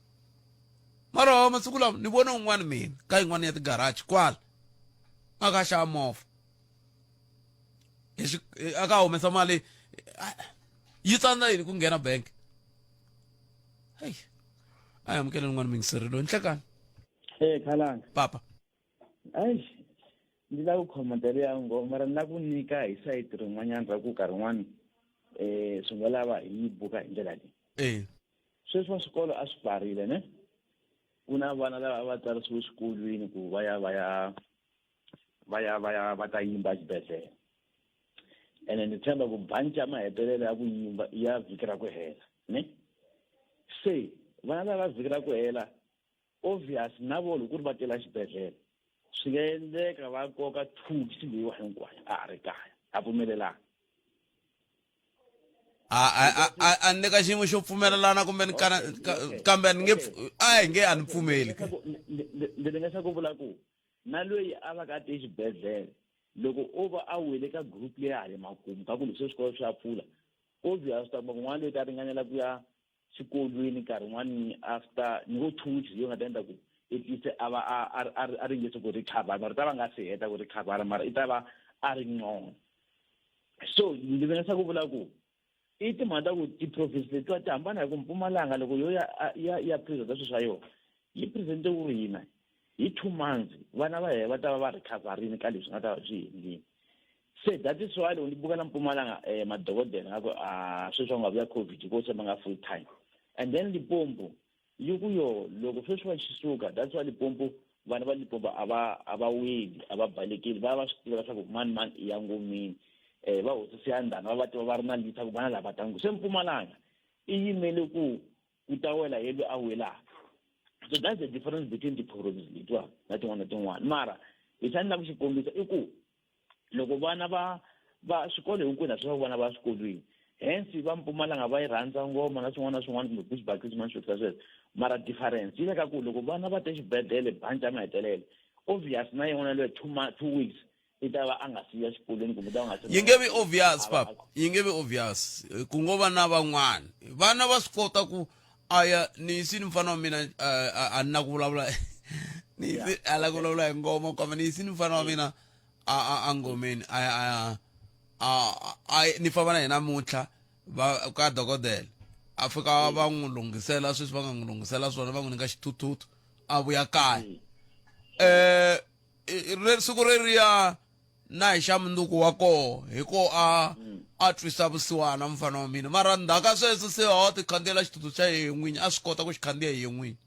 mara masiku lawa ni vona un'wana mina ka yin'wana ya tigarage kwala a ka xava movha hi a ka humesa mali yi tsandza yini ku nghena bank heyi a hi amukeleni n'wana mingiseri loyi nhlekani e khalanga papa eish ndzi lava ku khomenta leya ngoma mara ni lava ku nyika hi sayiti rin'wanyana ra ku nkarhi wun'wani um swi nga lava hi yi buka hi ndlela leyi e sweswi wa swikolo a swi pfarile ne ku na vana lava a va tsarisiwe xikolweni ku va ya va ya va ya va ya va ta yimba exibedhlele ene ni tshemba ku banci ya mahetelelo ya ku yimba i ya vhiki ra ku hela ne se vana lava vhiki ra ku hela obvious na vona loko ku ri va tela xibedhlele swi nga endleka va koka two weeks leyiwa hinkwayo a ha ri kaya a pfumelelana a a ni ka xiyimo xo pfumelelana kumbe ni kana kambe ni nge a hi nge a ni pfumeli ndzi ringesa ku vula ku na loyi a va ka a te exibedhlele loko o va a wele ka group leyi ha le makumu ka ku leswi swikolo swi ya pfula obvious ta kuma kun'wana loyi ta ringanela ku ya xikolweni nkarhi wun'wani after ni vo two weeks yo nga ta endla ku at least a va a a a ringese ku recover mara ta va nga se heta ku recover mara i ta va a ri ngcono so ndzi ringesa ku vula ku i timhaka ta ku ti-province letiwa ti hambana hi ku Mpumalanga loko yo ya ya ya presenta swilo swa yona yi presente ku ri hina hi two months vana va hina va ta va va recoverini ka leswi nga ta va swi endlini se that is why loko ni buka na Mpumalanga um madokodela nga ku a sweswi va nga vuya COVID ko se ma nga full time and then Limpopo yi ku yo loko sweswi va xi suka that's why Limpopo vana va Limpopo a va a va weli a va balekeli va va swi tiva leswaku mani mani i ya ngomeni um va hosi siyandhana va va tiva va ri na lisa ku vana lava tangu se Mpumalanga i yimele ku ku ta wela ye loyi a welaka so that's the difference between ti-province letiwa na tin'wana na tin'wana mara lexi a ni lava ku xi kombisa i ku loko vana va va swikolo hinkwenu a swi va vana va swikolweni hence va Mpumalanga va yi rhandza ngoma na swin'wana na swin'wana kumbe bushbuck swin'wana swo sweswo mara difference yi le ka ku loko vana va te xibedhlele banci ya mahetelelo obvious na yin'wana loyi two two weeks i ta va a nga siya xikolweni kumbe ta va nga yi nge vi obvious papa yi nge vi obvious ku ngo va na van'wana vana va swi kota ku a ya ni yisini mfana wa mina a ni na ku vulavula ni yisi a la ku vulavula hi ngoma kambe ni yisini mfana wa mina a a a ngomeni a ya a a a ni famba na yena namuntlha va ka dokodela a fika va n'wi lunghisela sweswi va nga n'wi lunghisela swona va n'wi nyika xithuthuthu a vuya kaya um siku reriya na hi xa mundzuku wa koho hi ko a a twisa vusiwana mfana wa mina mara ndzhaku ka sweswo se ho ti khandziyela xithuthuthu xa yehe n'winyi a swi kota ku xi khandziya hi ye n'winyi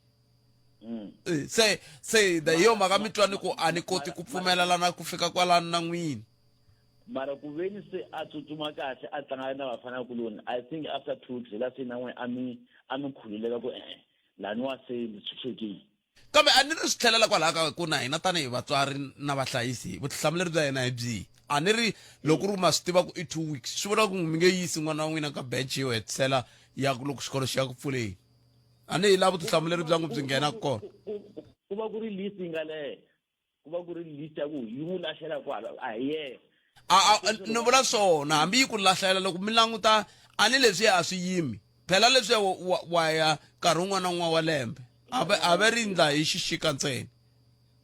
Eh, se se hi yo mhaka mi twa ni ku a ni koti ku pfumelelana ku fika kwalano na n'wini mara ku veni se a tsutsuma kahle a tlanga na vafana kuloni i think after two weeks hi la se na n'we a mi a mi khululeka ku e-e laniwa se ni tshunxekile. Kambe a ni ri swi tlhelela kwalaha ka ku na hina tanihi vatswari na vahlayisi vutihlamuleri bya hina hi byihi? A ni ri loko ku ri ku ma swi tiva ku i 2 weeks swi vula ku mi nge yisi n'wana wa n'wina ka batch yo hetisela ya ku loko xikolo xi ya ku pfuleni. A ni hi laha vutihlamuleri bya n'wi byi nghenaka kona. Ku va ku ri list yi nga leha. Ku va ku ri list ya ku yi n'wi lahlela kwala a hi yena. A a ni vula swona hambi yi ku lahlela loko mi languta a ni leswiya a swi yimi phela leswiya wa, wa, wa ya nkarhi wun'wana na wun'wana wa lembe a ve a ve ri ndla hi xixika ntsena.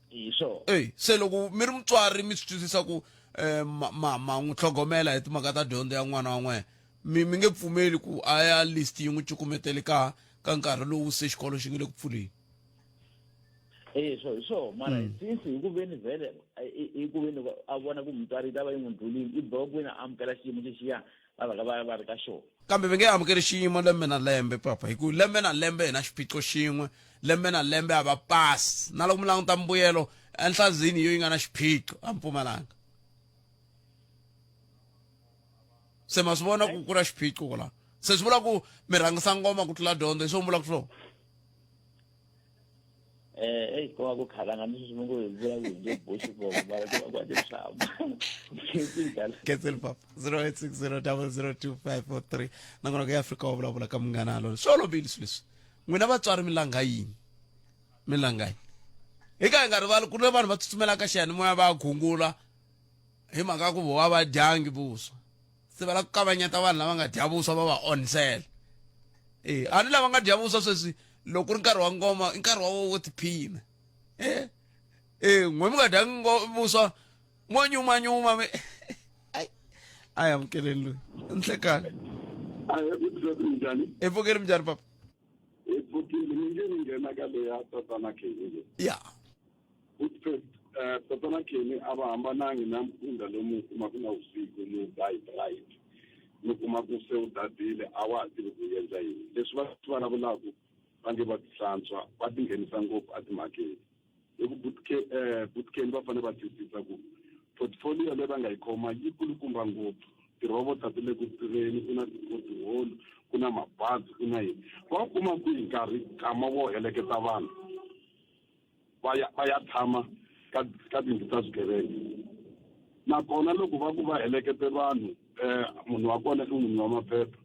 Hi swona. Ey se loko mi ri mutswari mi swi twisisa ku eh, ma, ma, ma n'wi tlhogomela hi timhaka ta dyondzo ya n'wana wa n'wena mi mi nge pfumeli ku a ya list yi n'wi cukumetele ka ka nkarhi lowu se xikolo xi nge le ku pfuleni. Eh so hi swo mara since hi ku veni vhele hi ku veni a vona ku mutswari yi ta va yi n'wi ndlulile i boha ku veni a amukela xiyimo xexiya va va va va ri ka xona. Kambe va nge amukeli xiyimo lembe na lembe papa hi ku lembe na lembe hi na xiphiqo xin'we lembe na lembe a va pasi na loko mi languta mbuyelo enhlazini yo yi nga na xiphiqo a Mpumalanga se ma swi vona ku ku na xiphiqo kwalaho se swi vula ku mi rhangisa ngoma ku tlula dyondzo hi swo mi vulaka swona. Eh hey ko va ku khalanga ni sweswi mi ngo hi vula ku hi nge boxi voko mara ku va ku ati swi hamba. Cancel papa 0860002543 nakona ku ya Afrika wa vulavula ka munghana lona swi olovile swilo leswi n'wina vatswari mi langha yini mi langha yini hi ka hi nga rivali ku ri vanhu va tsutsumelaka xiyanimoya va ya gungula hi mhaka ku vo a va dyangi vuswa se va lava ku kavanyeta vanhu lava nga dya vuswa va va onhisela e a ni lava nga dya vuswa sweswi loko ku ri nkarhi wa ngoma i nkarhi wa wo tiphina e e n'we mi nga dyangi vuswa mo nyumanyuma mi ai a hi amukeleni loyi nhlekani Minjhani? Hi pfukile minjhani papa? Hi pfukile mi nge ni nghena ka leya tatana Kenny. Ya. Good tatana Kenny a va hambanangi na mpfundla lomu u kumaka na vusiku mi ba hi bright mi kuma ku se u dadile a wa ha tivi ku u endla yini leswi va swi vulavulaka va nge va tihlantswa va tinghenisa ngopfu etimhakeni hi ku Butkeni va fanele va twisisa ku portfolio leyi va nga yi khoma yi kulukumba ngopfu tirhobota ti le ku tirheni ku na ti-pothole ku na mabazi ku na yini va kuma kwihi nkarhi nkama wo heleketa vanhu va ya va ya tshama ka ka tindlu ta swigevenga nakona loko va ku va helekete vanhu um munhu wa kona i munhu wa maphepha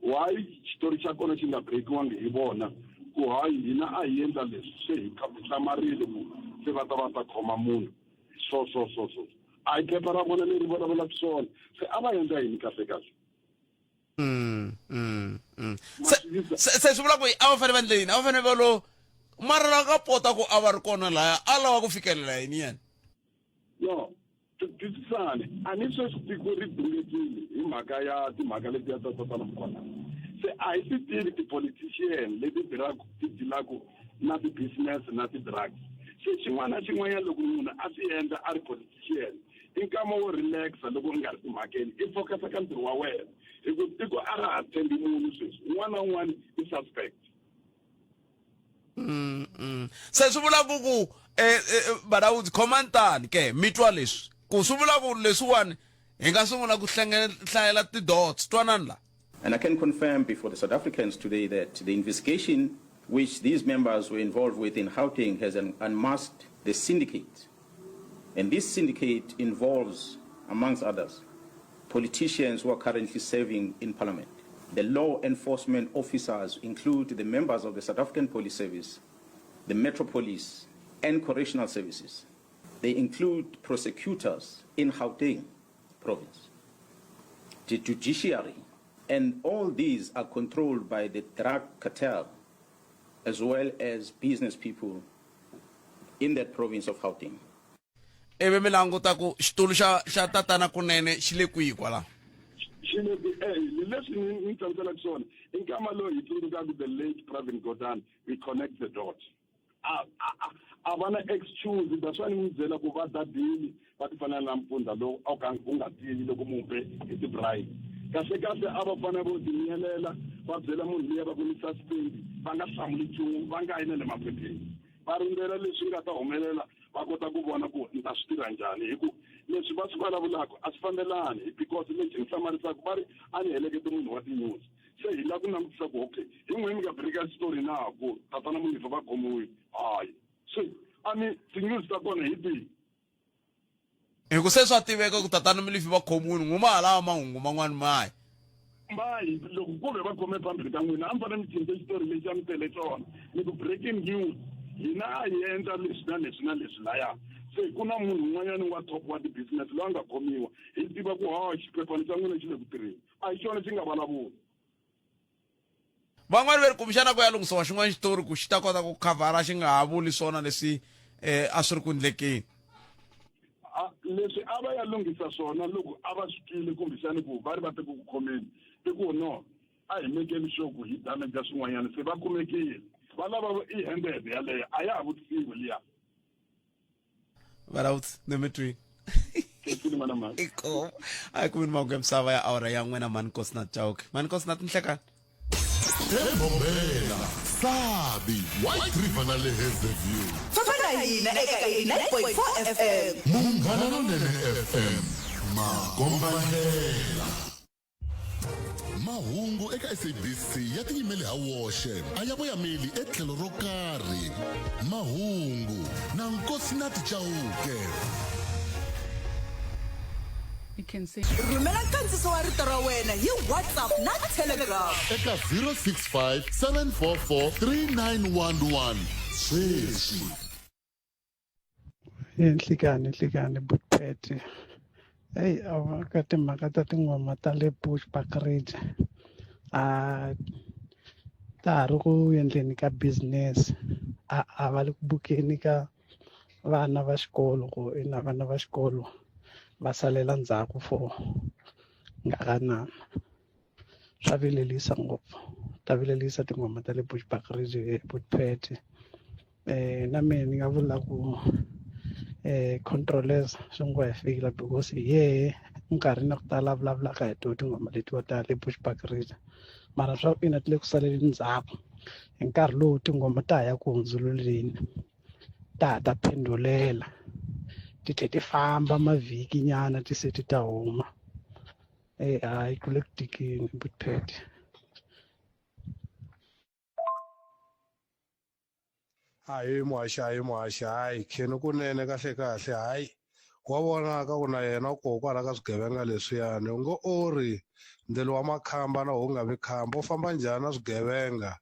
why xitori xa kona xi nga breakiwangi hi vona ku hayi hina a hi endla leswi se hi hlamarile ku se va ta va ta khoma munhu so so so so a hi phepha ra vona leri vulavulaka swona se a va endla yini kahle kahle Mm, mm, mm. Se se swi vula ku a va fanele va endle yini a va fanele va lo mara la ka pota ku a va ri kona laya a lava ku fikelela yini yena no twisisani a ni sweswi tiko ri dungekile hi mhaka ya timhaka letiya ta tatana mukwana se a hi ti tivi ti-politician leti tirhaku ti dilaku na ti-business na ti-drugs se xin'wana na xin'wanyana loko munhu a swi endla a ri politician i nkama wo relaxa loko u nga ri timhakeni i focus-a ka ntirho wa wena hi ku tiko a ra ha tshembi munhu sweswi un'wana na un'wana i suspect. Se swi vula ku ku eh, eh, Badaudzi khomani tani ke mi twa leswi ku swi vula ku leswiwani hi nga sungula ku hlayela ti-dots twanani la. And I can confirm before the South Africans today that the investigation which these members were involved with in Gauteng has unmasked the syndicate. And this syndicate involves, amongst others, politicians who are currently serving in parliament. The law enforcement officers include the members of the South African Police Service, the Metro Police, and Correctional Services. They include prosecutors in Gauteng province, the judiciary, and all these are controlled by the drug cartel as well as business people in that province of Gauteng. Ivi mi languta ku xitulu xa xa tatana kunene xi le kwihi kwalaho. Xi le kwihi? Eh, hi leswi ni ni hlamuselaka swona. I nkama lowu hi tsundzukaka the late Pravin Gordhan, we connect the dots. A a a a va na excuse, that's why ni mi byela ku va dadile va ti fanela na mpfundla lowu a wu ka u nga tivi loko mu be hi ti-bribe. Kahle kahle a va fanele vo timiyelela va byela munhu luya va ku ni suspend va nga hlamuli nchumu va nga yi na le maphepheni va rindzela leswi nga ta humelela va kota ku vona ku ni ta swi tirha njhani hi ku leswi va swi vulavulaka a swi fambelani because lexi ni hlamarisaka va ri a ni helekete munhu wa ti-news se hi lava ku langutisa ku okay hi n'wina mi nga breaka story na ku tatana Mulefe va khomiwile hayi. Se a ni ti-news ta kona hi tihi? Hi ku se swa tiveka ku tatana Mulifi va khomiwile, n'wi ma ha lava mahungu man'wana mahi? Mahi, loko ku ve va khome phambili ka n'wina, a mi fanele mi cince xitori lexi a mi tele xona, mi ku breaking news, hina a hi endla leswi na leswi na leswi laya. Se ku na munhu un'wanyana wa top wa ti-business loyi a nga khomiwa, hi tiva ku ha xiphephana xa n'wina xi le ku tirheni. A hi xona xi nga vulavula. Van'wana va ri kumbexana ku ya lunghisiwa xin'wana xitori ku xi ta kota ku khavhara xi nga ha vuli swona leswi um a swi ri ku ndlekeni. Leswi a va ya lunghisa swona loko a va swi twile kumbexani ku va ri va te ku ku khomeni i ku no a hi mekeni sure ku hi damage swin'wanyana se va kumekile va lava i handed yaleyo a ya ha vutisiwi liya. Varavutsi ne mi twini Iko. A hi kumeni mahungu ya misava ya awara ya n'wina mani nkosi na Chauke. Mani nkosi na tinhlekani. Ebombela, Sabi, White River na le Hazyview. Famba na hina eka 89.4 FM. Munghana Lonene FM, makombandlela. Mahungu eka SABC ya tiyimele ha woxe, a ya voyameli etlhelo ro karhi. Mahungu na Nkosinathi Chauke. Rhumela nkandziso wa rito ra wena hi WhatsApp na Telegram. Eka 065 744 3911 sweswi. Nhlikani nhlikani Bookpad eyi ka timhaka ta tinghoma ta le Bushbuckridge a ta ha ri ku endleni ka business a a va le ku bukeni ka vana va xikolo ku ina vana va xikolo va salela ndzhaku for ngakanani swa vilelisa ngopfu ta vilelisa tinghoma ta le Bushbuckridge Bookpad eh na mina ni nga vula ku eh controllers swi ngo hi fila because hi yehe minkarhi na ku tala vulavulaka hi to tinghoma letiwa ta le Bushbuckridge mara swa ku ina ti le ku saleleni ndzhaku hi nkarhi lowu tinghoma ta ha ya ku hundzululeni ta ha ta phendulela ti tlhe ti famba mavhiki nyana ti se ti ta huma eyi hayi ku le ku tikeni Bookpad. Ahee muhaxi ahee muhaxi hayi kheni kunene kahle kahle hayi wa vonaka ku na yena u koho kwala ka swigevenga leswiyani u ngo o ri ndzilo wa makhamba na wu nga vi khamba u famba njhani na swigevenga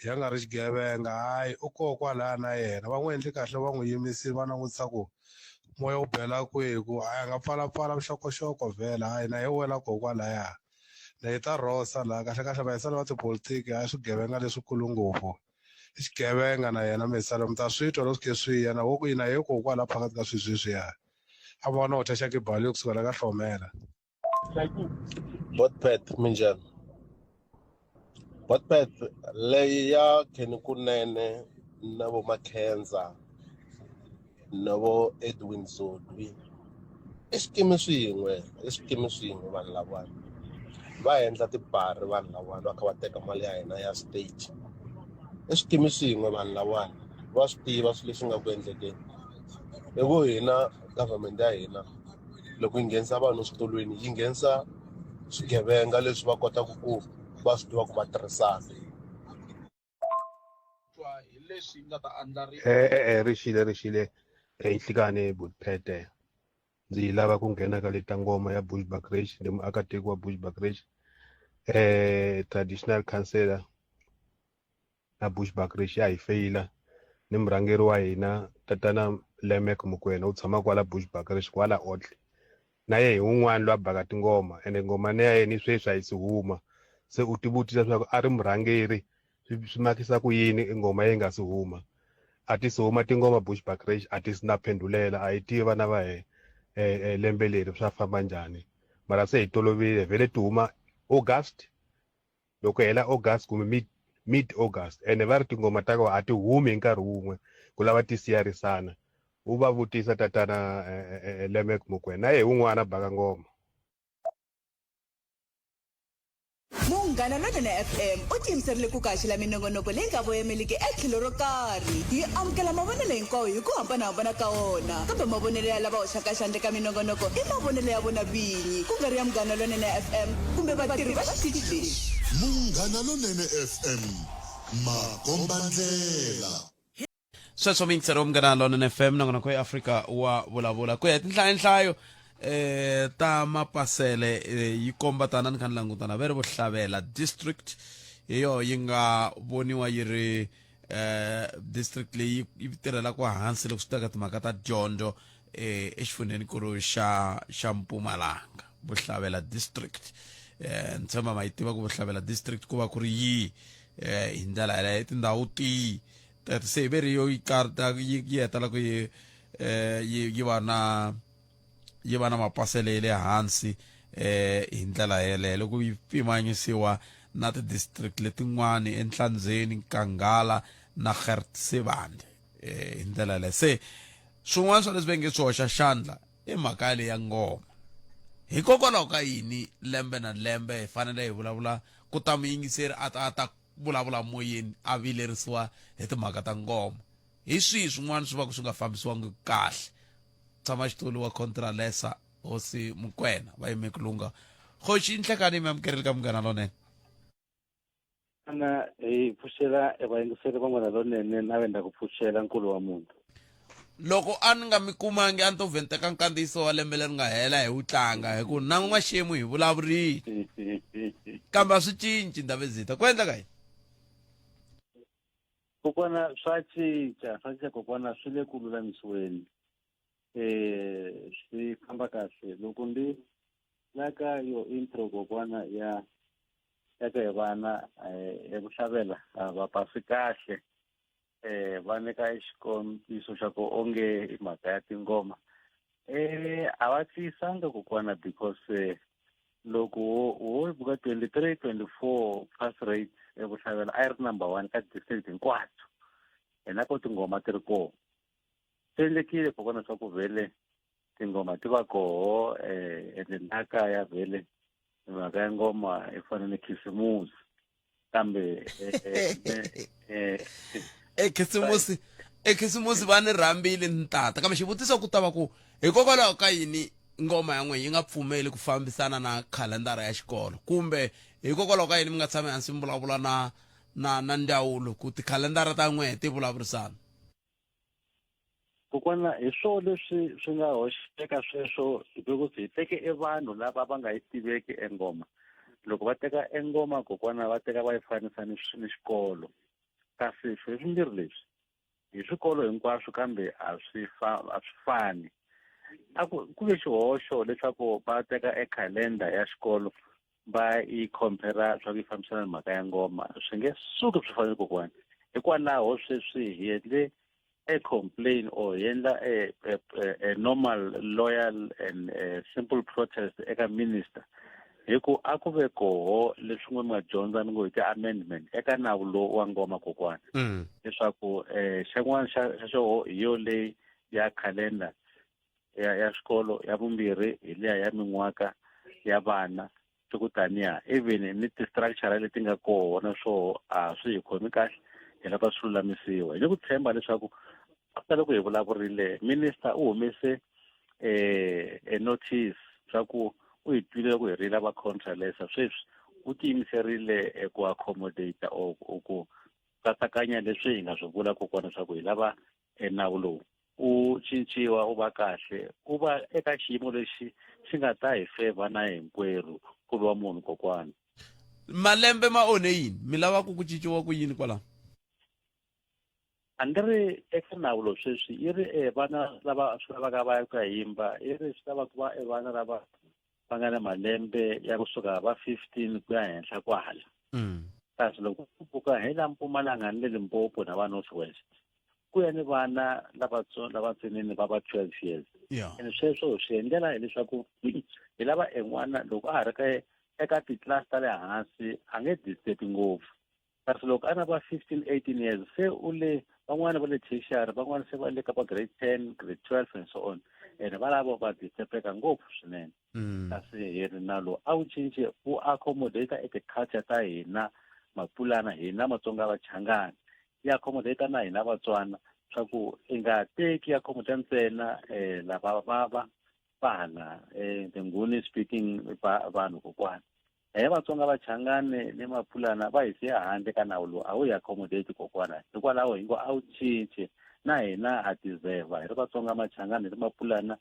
ya nga ri xigevenga hayi u koho kwalaya na yena va n'wi endli kahle va n'wi yimisile va langutisa ku moya wu bela kwihi ku hayi a nga pfalapfala vuxokoxoko vhele hayi na ye u wela koho kwalaya na yi ta rhosa laha kahle kahle vayisana va tipolitiki hayi swigevenga leswikulu ngopfu i xigevenga na yena misalo mi ta swi twa loko swi khe swi ya na wo ku yina ye ko kwala phakathi ka swilo sweswiya a vona u thya xa kibali kusukela ka hlomela Botpet minjhani Botpet leyi ya Kenny Kunene na vo Makhenza na vo Edwin Zodwi i swikimi swin'we i swikimi swin'we vanhu lavawani va endla tibari vanhu lavawani va kha va teka mali ya hina ya state i swikimi swin'we vanhu lavawani va swi tiva swilo leswi nga ku endlekeni hi ku hina government ya hina loko yi nghenisa vanhu eswitolweni yi nghenisa swigevenga leswi va kotaka ku va swi tiva ku va tirhisana twa hi leswi nga ta andlariwa E-e ri xile ri xile nhlikani Bootpete ndzi yi lava ku nghena ka leta ngoma ya Bushbuckridge ni muakatiko wa Bushbuckridge traditional councillor na Bushbuckridge ya hi feyila ni murhangeri wa hina tatana Lemek Mokoena u tshama kwala Bushbuckridge kwala Otley na yehe hi wun'wana loyi a baka tingoma ene ngoma ya yena ni sweswi a yi si huma se u tivutisa leswaku a ri murhangeri swi swi makisa ku yini ngoma yi nga si huma a ti si huma tingoma Bushbuckridge a ti si na phendulela a yi tivi vana va he eh, lembe leri swa famba njhani mara se hi tolovile vhele ti huma August loko hela August kumbe mid mid August ene va ri tingoma ta kona a ti humi hi nkarhi wun'we ku lava ti siyarisana u va vutisa tatana eh, eh, eh, Lemek Mokwena na yehe wun'wana baka ngoma Munghana Lonene FM u tiyimiserile ku kaxela minongonoko leyi nga voyameliki etlhelo ro karhi. Hi amukela mavonelo hinkwawo hi ku hambanahambana ka wona, kambe mavonelo ya lava hoxaka xandla eka minongonoko i mavonelo ya vona vinyi, ku nga ri ya Munghana Lonene FM kumbe vatirhi va xitichi lexi. Munghana Lonene FM, makombandlela. Sweswo miyingiseri wa Munghana Lonene FM nongonoko ya Afrika wa vulavula ku ya hi tinhlayo-nhlayo eh ta mapasele eh, yi komba tana ni kha ni langutana ve ri Vuhlavela district hi yo yi nga voniwa yi ri eh district leyi yi tirhelaka hansi loko swi ta ka timhaka ta dyondzo eh exifundzhenikulu xa xa Mpumalanga Vuhlavela district eh ni tshemba ma yi tiva ku Vuhlavela district ku va ku ri yihi eh hi ndlela yaleyo tindhawu tihi teto se ve ri yo yi karta yi yi hetela ku yi eh yi yi va na yi va na mapasele ya le hansi eh hi ndlela yeleyo loko yi pimanyisiwa na ti-district letin'wani enhlanzeni nkangala na gert sibande eh hi ndlela yaleyo se swin'wana swa leswi va nge swi hoxa xandla i mhaka leyi ya ngoma hikokwalaho ka yini lembe na lembe hi fanele hi vulavula ku ta muyingiseri a ta a ta vulavula moyeni a vilerisiwa hi timhaka ta ngoma hi swihi swin'wana swi va ku swi nga fambisiwangi kahle tshama xitulu wa contralesa hosi mukwena va yime ku lungha kgoši nhlekani mi amukerile ka munghana lonene Ana hi pfuxela evayingiseri va n'wana lonene na venda ku pfuxela nkulu wa munhu. Loko a ni nga mi kumangi a ni to vhenteka nkandziyiso wa lembe leri nga hela hi wu tlanga hi ku na n'waxemu hi vulavurile kambe a swi cinci Ndhavezitha ku endleka yini Kokwana swa cinca swa cinca kokwana swi le ku lulamisiweni eh swi famba kahle loko ndi la ka yo intro kokwana ya ya ka hi vana eh evuhlavela a va pasi kahle eh va nyika xikombiso xa ku onge i mhaka ya tingoma eh a va tiyisanga kokwana because eh, loko wo buka 23 24 pass rate evuhlavela a yi ri number one ka district hinkwato hina ko tingoma ti ri kona swi endlekile kokwana swa ku vhele tingoma ti va koho eh ende la kaya vhele mhaka ya ngoma yi fana ni khisimusi kambe eh, ekhisimusi ekhisimusi va ni rhambile ni tata kambe xivutiso ku ta va ku hikokwalaho ka yini ngoma ya n'wina yi nga pfumeli ku fambisana na khalendara ya xikolo kumbe hikokwalaho ka yini mi nga tshami hansi mi vulavula na na na ndzawulo ku tikhalendara ta n'wehe ti vulavurisana Kokwana hi swo leswi swi nga hoxeka sweswo because hi teke e vanhu lava va nga yi tiveki e ngoma loko va teka e ngoma kokwana va teka va yi fanisa ni ni xikolo kasi swilo swimbirhi leswi hi swikolo hinkwaswo kambe a swi fa a swi fani a ku ku ve xihoxo leswaku va teka e calendar ya xikolo va yi compare swa ku yi fambisana na mhaka ya ngoma swi nge suki swi fanele kokwani hikwalaho sweswi hi endle a complain or hi endla a, a, a, a normal loyal and a simple protest eka minister hi ku a ku ve koho leswi n'we mi nga dyondza ni ngo hi ti-amendment eka nawu lowu wa ngoma kokwana mm. leswaku um xin'wana xa xa xoho hi yo leyi ya calendar ya ya xikolo ya vumbirhi hi liya ya min'waka ya vana swi ku taniya even ni ti-structure leti nga koho na swoho a swi hi khomi kahle hi lava swi lulamisiwa hi ni ku tshemba leswaku after loko hi vulavurile minister u humese eh a notice swa ku u hi twile loko hi rila va contralesa sweswi u tiyimiserile eh, ku accommodate or ku katsakanya leswi hi nga swi vula kokwana leswaku hi lava e nawu lowu u cinciwa u va kahle u va eka xiyimo lexi xi nga ta hi favor na hinkwerhu ku va munhu kokwana malembe ma onhe yini mi lava ku ku cinciwa ku yini kwalaho a ni ri eka nawu lowu sweswi yi ri e vana lava swi lavaka va ya ku ya yimba yi ri swi lava ku va e vana lava va nga na malembe ya kusuka va 15 ku ya henhla kwala mm. kasi loko ku pfuka hi la Mpumalanga ni le Limpopo na va North West ku ya ni vana lavatsinini va va 12 years yeah. and sweswo swi endlela hileswaku hi lava en'wana loko a ha ri ka eka titlilasi ta le hansi a nge disturb ngopfu kasi loko a na va 15 18 years se u le van'wana va le tertiary van'wana se va le ka va grade 10 grade 12 and so on and valavo va disturbeka ngopfu swinene mm. kasi hi ri na lowu a wu cince wu accommodate e ti-culture ta hina mapulana hina matsonga vachangani yi accommodate na hina vatswana swa ku i nga teki accommodate ntsena um lava va va vana um the nguni speaking vanhu kokwana he vatsonga vachangani ni mapulana va hi siya handle ka nawu lowu a wu hi accommodate kokwana hikwalaho hi ngo a wu cinci Na hina ha deserve hi ri Vatsonga Machangani hi ri Mapulana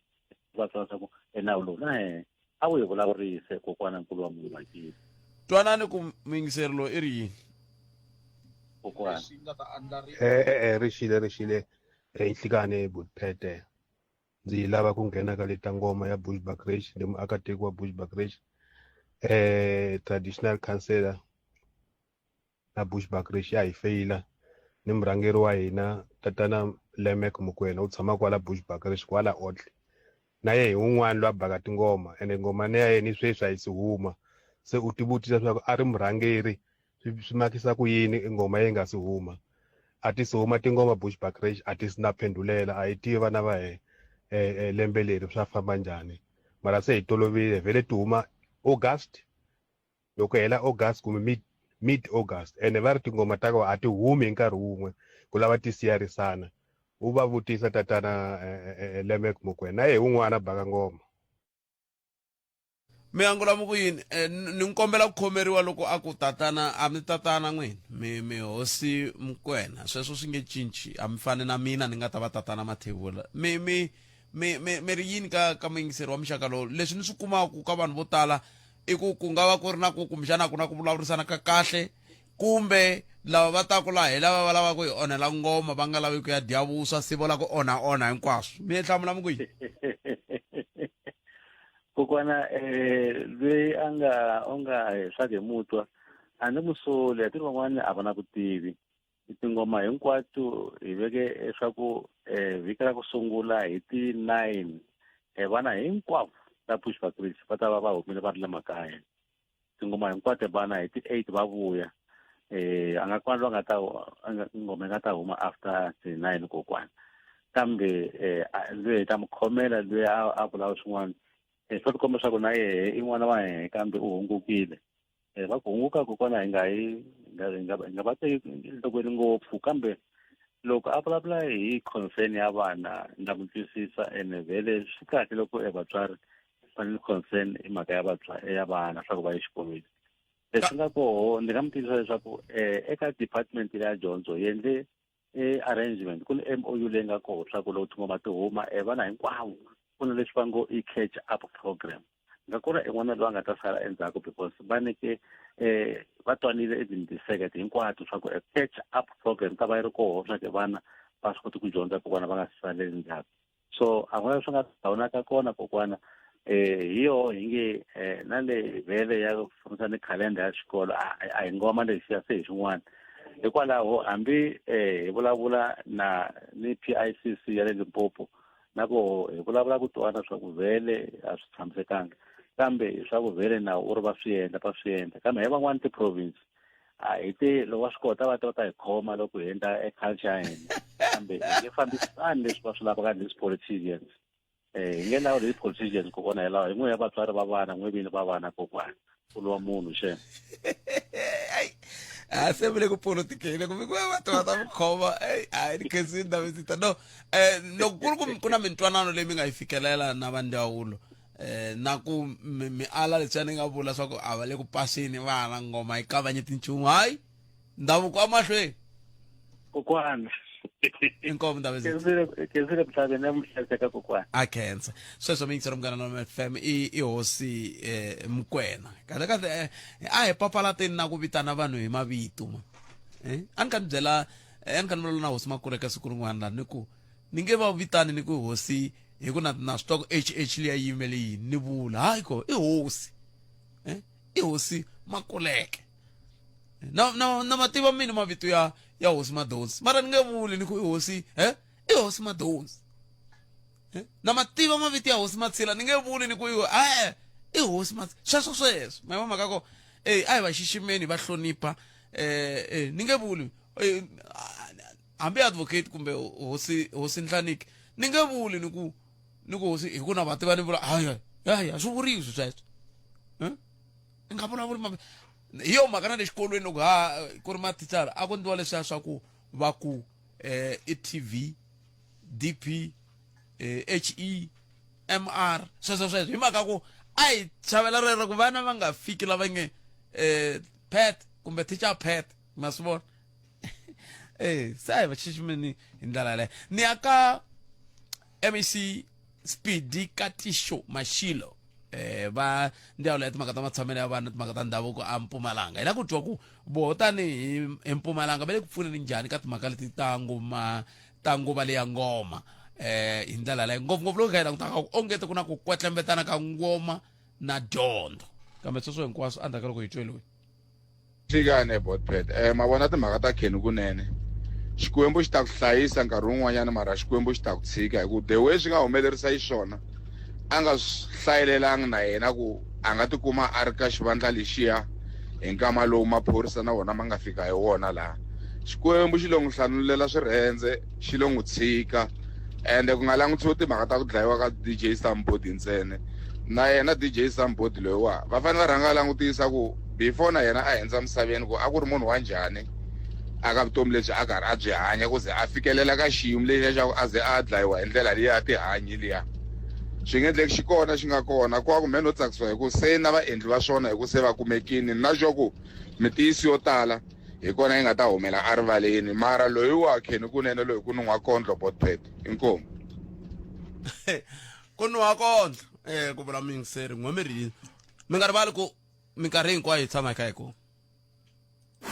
Vatsonga swa ku e nawu lowu na hehe a wu hi vulavurise kokwana nkulu wa munhu wakile. Twanani ku muyingiseri loyi i ri yini. Kokwana. E-e ri xile ri xile Nhlikani Budiphete ndzi lava ku nghena ka leta ngoma ya Bushbuckridge ndi muakatiko wa Bushbuckridge traditional councillor na Bushbuckridge ya hi feyila ni murhangeri wa hina tatana Lemek Mokoena u tshama kwala Bushbuckridge kwala Otley na yehe hi wun'wana loyi a baka tingoma ene ngoma ya yena sweswi a yi si huma se u tivutisa leswaku a ri murhangeri swi swi makisa ku yini ngoma yi nga si huma a ti si huma tingoma Bushbuckridge a ti si na phendulela a yi tivi vana va he lembe leri swa famba njhani mara se hi tolovile vhele ti huma August loko hela August kumbe mid mid August ene va ri tingoma ta kona a ti humi hi nkarhi wun'we ku lava ti siyarisana u va vutisa tatana Lemek Mokoena na yehe wun'wana baka ngoma mi angula mi ku yini eh, ni n'wi kombela ku khomeriwa loko a ku tatana a mi tatana n'wina mi mi hosi Mokoena sweswo swi nge cinci a mi fani na mina ni nga ta va tatana Mathebula mi mi mi mi mi ri yini ka ka muyingiseri wa muxaka lowu leswi ni swi kumaka ka vanhu vo tala i ku ku nga va ku ri na ku kumbexana ku na ku vulavurisana ka kahle kumbe lava va taku laha hi lava va lava ku hi onhela ngoma va nga lavi ku ya dya vuswa se vo la ku onha onha hinkwaswo mi hlamula mi ku yini kokwana um loyi a nga u nga swa ku hi mutwa a ni musoli a ti ri van'wani a va na vutivi tingoma hinkwato hi veke leswaku um vhiki ra ku sungula hi ti-nine um vana hinkwavo ta Bushbuckridge va ta va va humile va ri le makaya tingoma hinkwato vana hi ti-eight va vuya eh a nga kona loyi a nga ta ngoma yi nga ta huma after ti-nine kokwana kambe eh loyi hi ta n'wi khomela loyi a vulaka swin'wana eh swa tikomba leswaku na yehe i n'wana wa hehe kambe u hungukile eh va ku hunguka kokwana hi nga hi nga hi nga hi nga va teki enhlokweni ngopfu kambe loko a vulavula hi concern ya vana ndza n'wi twisisa ene vhele swi kahle loko e vatswari va ni concern hi mhaka ya vatswari ya vana swa ku va exikolweni leswi nga koho ndzi nga mi tivisa leswaku um eka department ya dyondzo hi endle e arrangement ku ni M_O_U leyi nga koho swa ku loko tingoma ti huma e vana hinkwavo ku na leswi va ngo i catch up program nga kona i n'wana loyi a nga ta sala endzhaku because va nike um va twanile even ti-circuit hinkwato swa ku catch up program ta va yi ri koho swa ku vana va swi koti ku dyondza kokwana va nga saleli ndzhaku so a ku na leswi nga dawunaka kona kokwana eh hi yoho hi nge eh na le vhele ya ku fambisa ni calendar ya xikolo a hi ngoma lexiya se hi xin'wana hikwalaho hambi eh hi vulavula na ni P_I_C_C ya le Limpopo na koho hi vulavula ku twana swa ku vhele a swi tshamisekanga kambe swa ku vhele nawu u ri va swi endla va swi endla kambe hi van'wani ti-province a hi te loko va swi kota va ta va ta hi khoma loko hi endla e culture ya hina kambe hi nge fambisani leswi va swi lavaka these politicians um hi nge lawuli hi politicians kokwana hi lawa hi n'we ya vatswari va vana n'we vini va vana kokwana nkulu wa munhu xem a se mi le ku polotikeni kumbe ku va ta va ta mi khoma ey hayi ni khensini ndavesita no um loko ku ri ku ku na mintwanano leyi mi nga yi fikelela na va ndzawulo eh na ku mi mi ala leswiya ni nga vula swa ku a va le ku paseni vana ngoma yi kavanyeti nchumu hayi ndhavuko wa mahlweni kokwana inkomu ndaba khensile mhlabeni na muhlayiseka kokwana a khensa sweswo mi yingisela munghana na fm i i hosi eh, Mokoena kahle kahle eh, a hi papalateni na ku vitana vanhu hi mavito ma eh a ni kha ni byela eh, a ni kha ni vulavula na hosi Makuleke siku rin'wana la ni ku ni nge va vitani ni ku hosi hi ku na na swi twa ku hh liya yi yimele yini ni vula hayi ko i hosi eh i hosi Makuleke na na na mativa mina mavito ya ya hosi Madonsi mara ni nge vuli ni ku i hosi eh i hosi Madonsi eh? na mativa mavito ya hosi Matshila ni nge vuli ni ku i eh i hosi Matshila sweswo sweswo ma mhaka ko eh a hi va xiximeni va hlonipha eh eh ni nge vuli eh, hambi advocate kumbe hosi hosi Nhlaniki ni nge vuli ni ku ni ku hosi hi ku na va tiva ni vula hayi hayi a swi vuriwi swi sweswo eh? ni nga vulavuli ma hi yo mhaka na le xikolweni loko ha ku ri mathicara a ku endliwa leswiya swa ku va ku eh, i tv dp eh, he mr sweswo sweswo hi mhaka ku a hi chavela rero ku vana va nga fiki lava nge eh, pet kumbe teacher pet ma swi vona Eh, se a hi va xiximeni hi ndlela yaleyo. Ni ya ka MEC Speedy Katisho Mashilo eh va ndzawulo ya timhaka ta matshamelo ya vanhu na timhaka ta ndhavuko a Mpumalanga. Hi lava ku twa ku voho tanihi hi Mpumalanga va le ku pfuneni njhani ka timhaka leti ta ngoma ta nguva leya ngoma eh hi ndlela yaleyo ngopfungopfu loko hi kha hi langutaka ku ongete ku na ku kwetlembetana ka ngoma na dyondzo kambe sweswo hinkwaswo endzhaku ka loko hi twe loyi Fikani Botpet eh ma vona timhaka ta Kenny kunene Xikwembu xi ta ku hlayisa nkarhi wun'wanyana mara Xikwembu xi ta ku tshika hi ku the way swi nga humelerisa xiswona a nga swi hlayelelangi na yena ku a nga tikuma a ri ka xivandla lexiya hi nkama lowu maphorisa na wona ma nga fika hi wona laha Xikwembu xi lo n'wi hlanulela swirhendze xi lo n'wi tshika ende ku nga langutisiwi timhaka ta ku dlayiwa ka DJ Sambodi ntsena na yena DJ Sambodi loyiwa va fanele va rhanga va langutisa ku before na yena a hundza misaveni ku a ku ri munhu wa njhani aka vutomi lebyi a karhi a byi hanya ku ze a fikelela ka xiyimo lexiya xa ku a ze a dlayiwa hi ndlela liya ya tihanyi liya swi nge endleki xi kona xi nga kona ku va ku me no tsakisiwa hi ku se na vaendli va swona hi ku se va kumekini na xo ku mitiyiso yo tala hi kona yi nga ta humela erivaleni mara loyi wa kheni kunene loyi ku nun'hwa kondlo botpet inkomu ku nuha kondlo eh ku vula muyingiseri n'wemirini mi nga rivali ku minkarhi hinkwayo hi tshama hi kha hi ku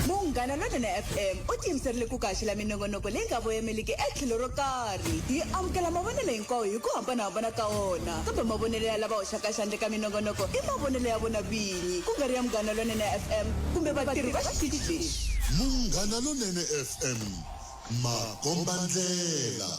Munghana Lonene FM u tiyimiserile ku kaxela minongonoko leyi nga voyameliki etlhelo ro karhi. Hi amukela mavonelo hinkwawo hi ku hambanahambana ka wona, kambe mavonelo ya lava hoxaka xandla eka minongonoko i mavonelo ya vona vinyi, ku nga ri ya Munghana Lonene FM kumbe vatirhi va xitichi lexi. Munghana Lonene FM, makombandlela.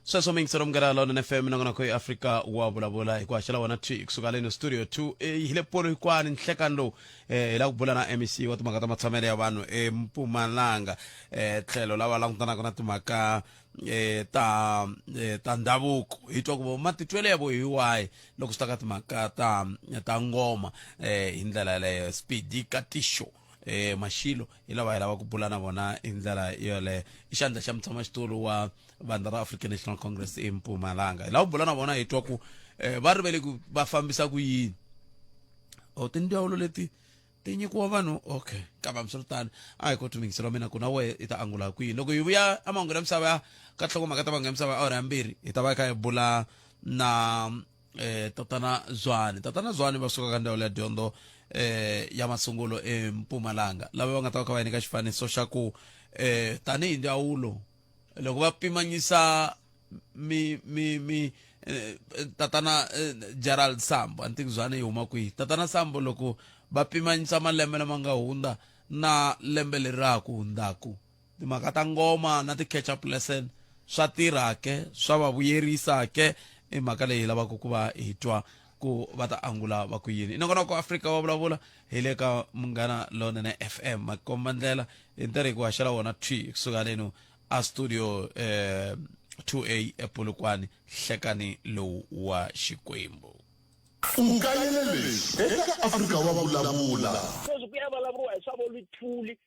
Sweswo miyingiselo munghana lonene FM nongonoko ya Afrika wa vulavula hi ku haxela wona thwi kusuka leno studio 2 eh, hi le Polokwane nhlekani lowu eh, hi lava ku bula na MEC wa timhaka ta matshamelo ya vanhu eMpumalanga eh, tlhelo lava langutanaka na timhaka eh, ta eh, ta ndhavuko hi twa ku vo matitwelo ya vo hi wahi loko swi ta ka timhaka ta ta ngoma eh, hi ndlela yaleyo Speedy Katisho eh Mashilo hi lava hi lava ku bula na vona hi ndlela yoleyo i xandla xa mutshamaxitulu wa vandla ra African National Congress eMpumalanga hi lava ku bula na vona hi twa ku eh, va rivele ku va fambisa ku yini o tindzawulo leti ti nyikiwa vanhu okay kambe hambiswiritano a hi koti mingiselo wa mina ku na wehe i ta angula kwini loko hi vuya emahungwini ya misava ya ka nhlokomhaka ta mahungu ya misava ya awara ya mbirhi hi ta va hi kha hi bula na eh tatana Zwane tatana Zwane va suka ka ndzawulo ya dyondzo eh ya masungulo eMpumalanga lava va nga ta va kha va nyika xifaniso xa ku eh tanihi ndzawulo loko va pimanyisa mi mi mi eh, tatana eh, Gerald Sambo a ni tivi Zwane yi huma kwihi tatana Sambo loko va pimanyisa malembe lama nga hundza na lembe leri ra ha ku hundzaku Timhaka ta ngoma na ti-catch up lesson swa tirha ke, swa va vuyerisa ke? I mhaka leyi hi lavaka ku va hi twa ku va ta angula va ku yini. I nongonoko Afrika wa vulavula hi le ka Munghana Lonene FM. Makombandlela hi ntirho hi ku haxela wona thwi kusuka leno a studio eh, 2A ePolokwane hlekani lowu wa Xikwembu. U kayele leswi eka Afrika wa vulavula. Sweswi ku ya vulavuriwa hi swa vo Luthuli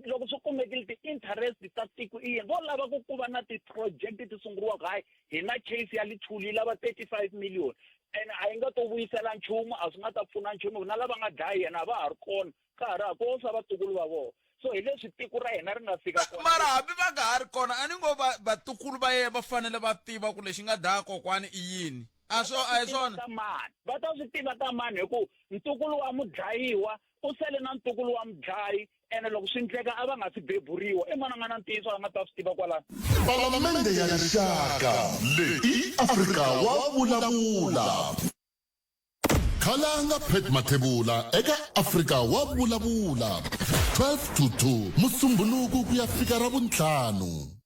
loko swi kumekile ti-interest ta tiko i yini vo lava ku ku va na ti-project ti sunguriwaka hayi hi na case ya lithuli yi lava 35 million and a yi nga to vuyisela nchumu a swi nga ta pfuna nchumu na lava nga dlaya yena a va ha ri kona ka ha ri ha ko swa vatukulu va vona so hi leswi tiko ra hina ri nga fika kona mara hambi va nga ha ri kona a ni ngo vatukulu va yena va fanele va tiva ku lexi nga dlaya kokwani i yini a swo a hi swona ta mani va ta swi tiva ta mani hi ku ntukulu wa mudlayiwa U sele na ntukulu wa mudlayi, ene loko swi ndleka a va nga si beburiwa. I mani a nga na ntiyiso a nga ta swi tiva kwalano? Palamende ya Rixaka, leyi i Afrika wa vulavula. Khalanga Pat Mathebula eka Afrika wa vulavula, 12 to 2 Musumbhunuku ku ya fika Ravuntlhanu.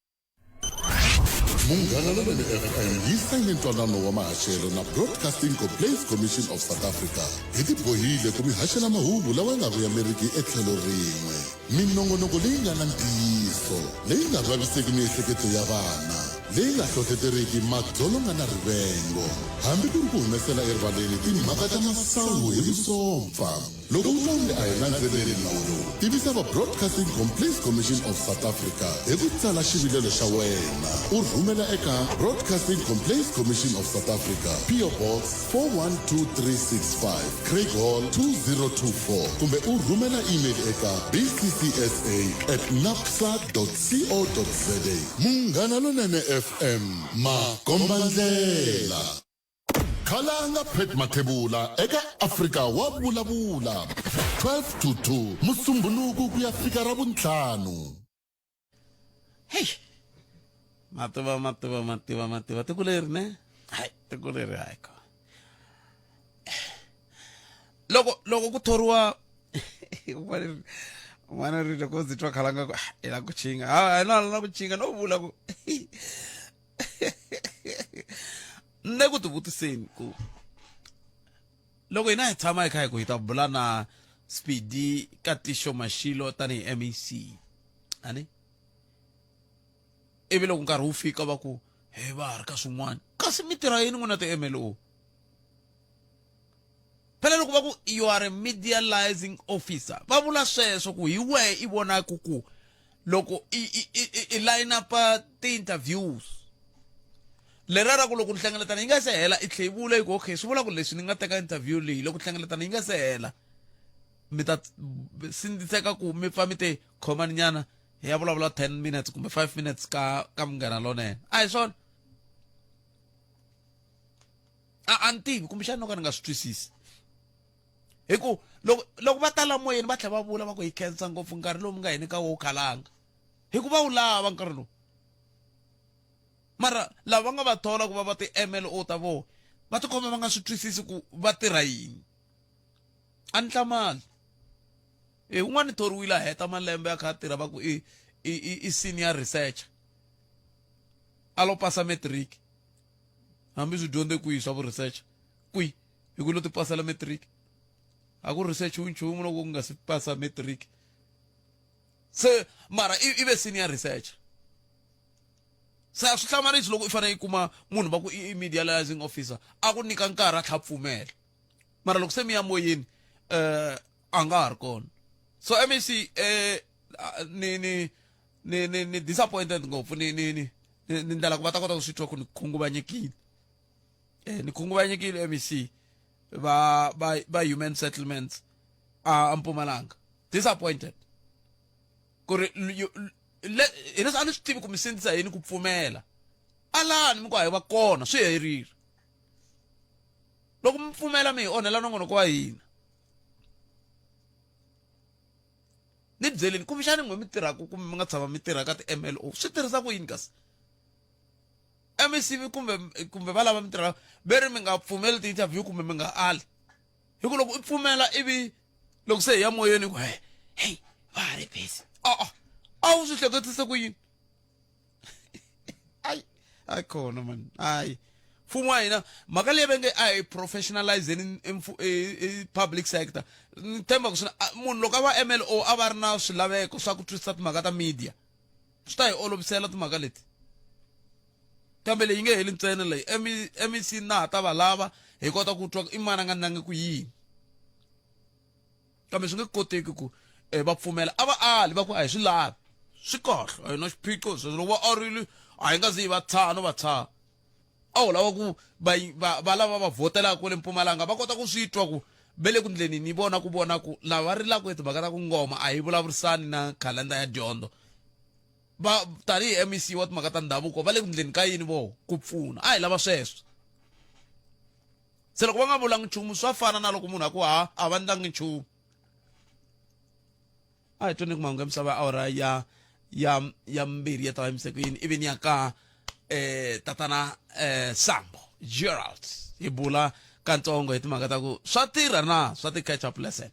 Munghana Lonene FM yi sayine ntwanano wa mahaxelo na Broadcasting Complaints Commission of South Africa. Hi tibohile ku mi haxela mahungu lawa ya nga vuyameriki etlhelo rin'we. Minongonoko leyi nga na ntiyiso, leyi nga vaviseki miehleketo ya vana. leyi nga hlohleteriki madzolonga na rivengo hambi ku ri ku humesela erivaleni timhaka ta masangu hi vusompfa loko u twa onge a hi landzeleli nawu lowu tivisa va broadcasting complaints commission of south africa hi ku tsala xivilelo xa wena u rhumela eka broadcasting complaints commission of south africa po box 412365 Craig Hall 2024 kumbe u rhumela email eka bccsa at napsa co za munghana lonene fm makombandlela khalanga pet mathebula eka afrika wa vulavula 12 to 2 musumbhunuku ku ya fika ravuntlhanu hey mativa mativa mativa mativa tiko leri ne hayi tiko leri hayi ko loko loko ku thoriwa un'wana ri loko ndzi twa khalanga ku ah, i la ku chinga ha na la ku chinga no vula ku nne ku tivutiseni ku loko hina hi tshama hi kha hi ku hi ta bula na Speedy Katisho Mashilo tanihi MEC ani ivi loko nkarhi wu fika va ku he va ha ri ka swin'wana kasi mi tirha yini n'wina ti-MLO phela loko va ku you are a medializing officer va vula sweswo ku hi wehe i vonaka ku loko i i i i line up ti-interviews lera ra ku loko nhlengeletano yi nga se hela i tlhe yi vula yi ku okay swi vula ku leswi ni nga teka interview leyi loko nhlengeletano yi nga se hela mi ta sindziseka ku mi pfa mi te khomani nyana hi ya vulavula 10 minutes kumbe 5 minutes ka ka munghana lonene a hi swona a a ni tivi kumbexana no ka ni nga swi twisisi hi ku loko loko va tala moyeni va tlhela va vula va ku hi khensa ngopfu nkarhi lowu mi nga hi nyika wo khalanga hi ku va wu lava nkarhi lowu mara lava va nga va thola ku va va ti-mlo ta vona va tikhoma va nga swi twisisi ku va tirha yini a ni hlamali e un'wana thoriwile a heta malembe a kha a tirha va ku i i i senior researcher a lo pasa matric hambi swi dyondze kwihi swa vu researcher kwihi hi ku lo ti pasela matric a ku research wu nchumu loko ku nga si pasa matric se mara i ve senior researcher se a swi hlamarisi loko i fanele i kuma munhu va ku i medializing officer a ku nyika nkarhi a tlha pfumela mara loko se mi ya moyeni eh a nga ha ri kona so mec eh ni ni ni ni ni disappointed ngopfu ni ni ni ni ndlela ku va ta kota ku swi twa ku ni khunguvanyekile eh ni khunguvanyekile mec va va va human settlements a Mpumalanga disappointed ku ri hi leswi a ni swi tivi ku mi sindzisa yini ku pfumela alani mi ku a hi va kona swi herile loko mi pfumela mi hi onhela nongonoko wa hina ni byeleni kumbexani n'we mi tirhaka kumbe mi nga tshama mi tirha ka ti-mlo swi tirhisa ku yini kasi mec kumbe kumbe va lava mi tirhaka ve ri mi nga pfumeli ti-interview kumbe mi nga ali hi ku loko u pfumela ivi loko se hi ya moyeni ku hey hey va ha ri busy a a wu swi hleketise ku yini ayi ayi khona man ayi mfumo wa hina mhaka leyi va nge a hi professionalizeni public sector ni tshemba ku swi munhu loko a va mlo a va ri na swilaveko swa ku twisisa timhaka ta media swi ta hi olovisela timhaka leti kambe leyi nge heli ntsena leyi mec na ha ta va lava hi kota ku twa i mani a nga nangi ku yini kambe swi nge koteki ku eh, va pfumela a va ali va ku a hi swi lavi swi kahle a hi na xiphiqo sweswo loko va arile a hi nga zi hi va tshaha no va tshaha a wu lava ku va va va lava va vhotelaka kwale Mpumalanga va kota ku swi twa ku ve le ku ndleni ni vona ku vona ku lava rilaka timhaka ta ku ngoma a yi vulavurisani na khalenda ya dyondzo va tanihi MEC wa timhaka ta ndhavuko va le ku ndleni ka yini vo ku pfuna a hi lava sweswo se loko va nga vulangi nchumu swa fana na loko munhu a ku ha a va ndlangi nchumu a hi tweni ku mahungu ya misava ya awara ya ya ya mbirhi ya ta va yimise ku yini ivi ni ya ka eh tatana eh Sambo Gerald hi bula kantsongo hi timhaka ta ku swa tirha na swa ti catch up lesson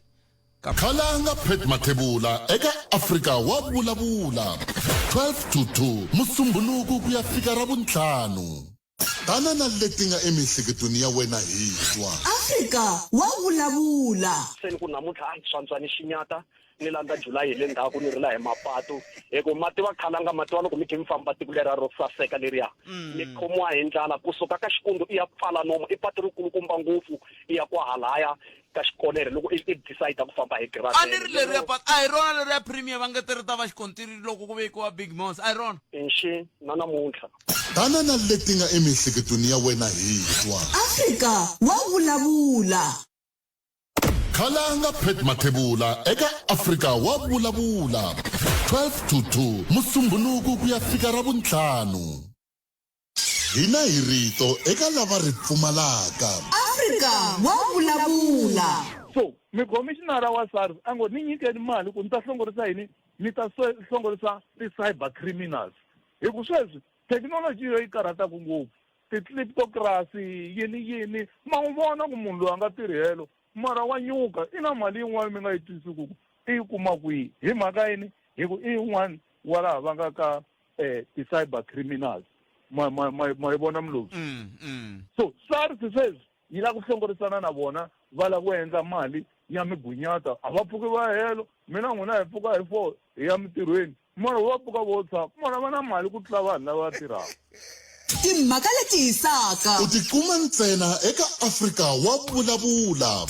Khalanga Pat Mathebula eka Afrika wa vulavula 12 to 2 Musumbhunuku ku ya fika Ravuntlhanu. Tana na leti nga emiehleketweni ya wena hi twa. Afrika wa vulavula. Se ni ku namuntlha a hi swantswa ni xinyata. ni landza July hi le ndzhaku ni rila hi mapatu hi ku ma tiva khalanga ma tiva loko mi khe mi famba tiko leriya ro saseka leriya mi khomiwa hi ndlala kusuka ka xikundu i ya pfala nomo i patu ri kulukumba ngopfu i ya kwahalaya ka xikonere loko i i decide ku famba hi A ni ri leriya patu a hi rona leriya premier va nge ti ri ta va xikontiri loko ku vekiwa big mos a hi rona nxi na namuntlha Tana na leti nga emiehleketweni ya wena hi twa. Afrika wa vulavula. Khalanga Pat Mathebula eka Afrika wa vulavula 12 to 2 Musumbhunuku ku ya fika Ravuntlhanu. Hina hi rito eka lava ri pfumalaka. Afrika wa vulavula. So mukhomishinara wa SARS a ngo ni nyikeni mali ku ni ta hlongorisa yini ni ta hlongorisa ti-cyber criminals hi ku sweswi thekinoloji yo yi karhataka ngopfu ti-kleptocracy yini yini ma n'wi vona ku munhu loyi a nga tirhi helo mara wa nyuka i na mali yin'wana mi nga yi twisisi ku i yi kuma kwihi hi mhaka yini hi ku i yin'wana wa laha va nga ka um ti-cyber criminals ma ma ma ma yi vona mlozi mm, mm. so SARS sweswi yi lava ku hlongorisana na vona va lava ku endla mali ya migunyata a va pfuki va helo mina n'wina hi pfuka hi four hi ya mintirhweni mara va pfuka vo tshama mara va na mali ku tlula vanhu lava tirhaka Timhaka leti hisaka. U ti kuma ntsena eka Afrika wa Vulavula.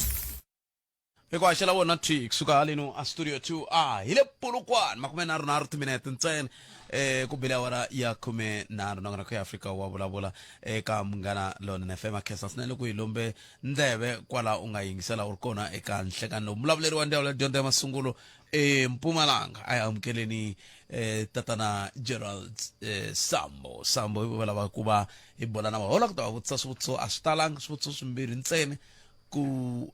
Hi ku haxela wona thwi kusuka haleno a studio 2 a hi le Polokwane 33 timinete ntsena eh ku bile awara ya 13 nongonoko ya Afrika wa vulavula eka Munghana Lonene FM khensa swinene loko hi lombe ndleve kwala u nga yingisela u ri kona eka nhlekani lowu mulavuleri wa ndzawulo ya dyondzo ya masungulo eMpumalanga a hi amukeleni eh, tatana Gerald eh, Sambo Sambo hi va lava ku va hi bola na vona ku ta va vutisa swivutiso a swi talanga swivutiso swimbirhi ntsena ku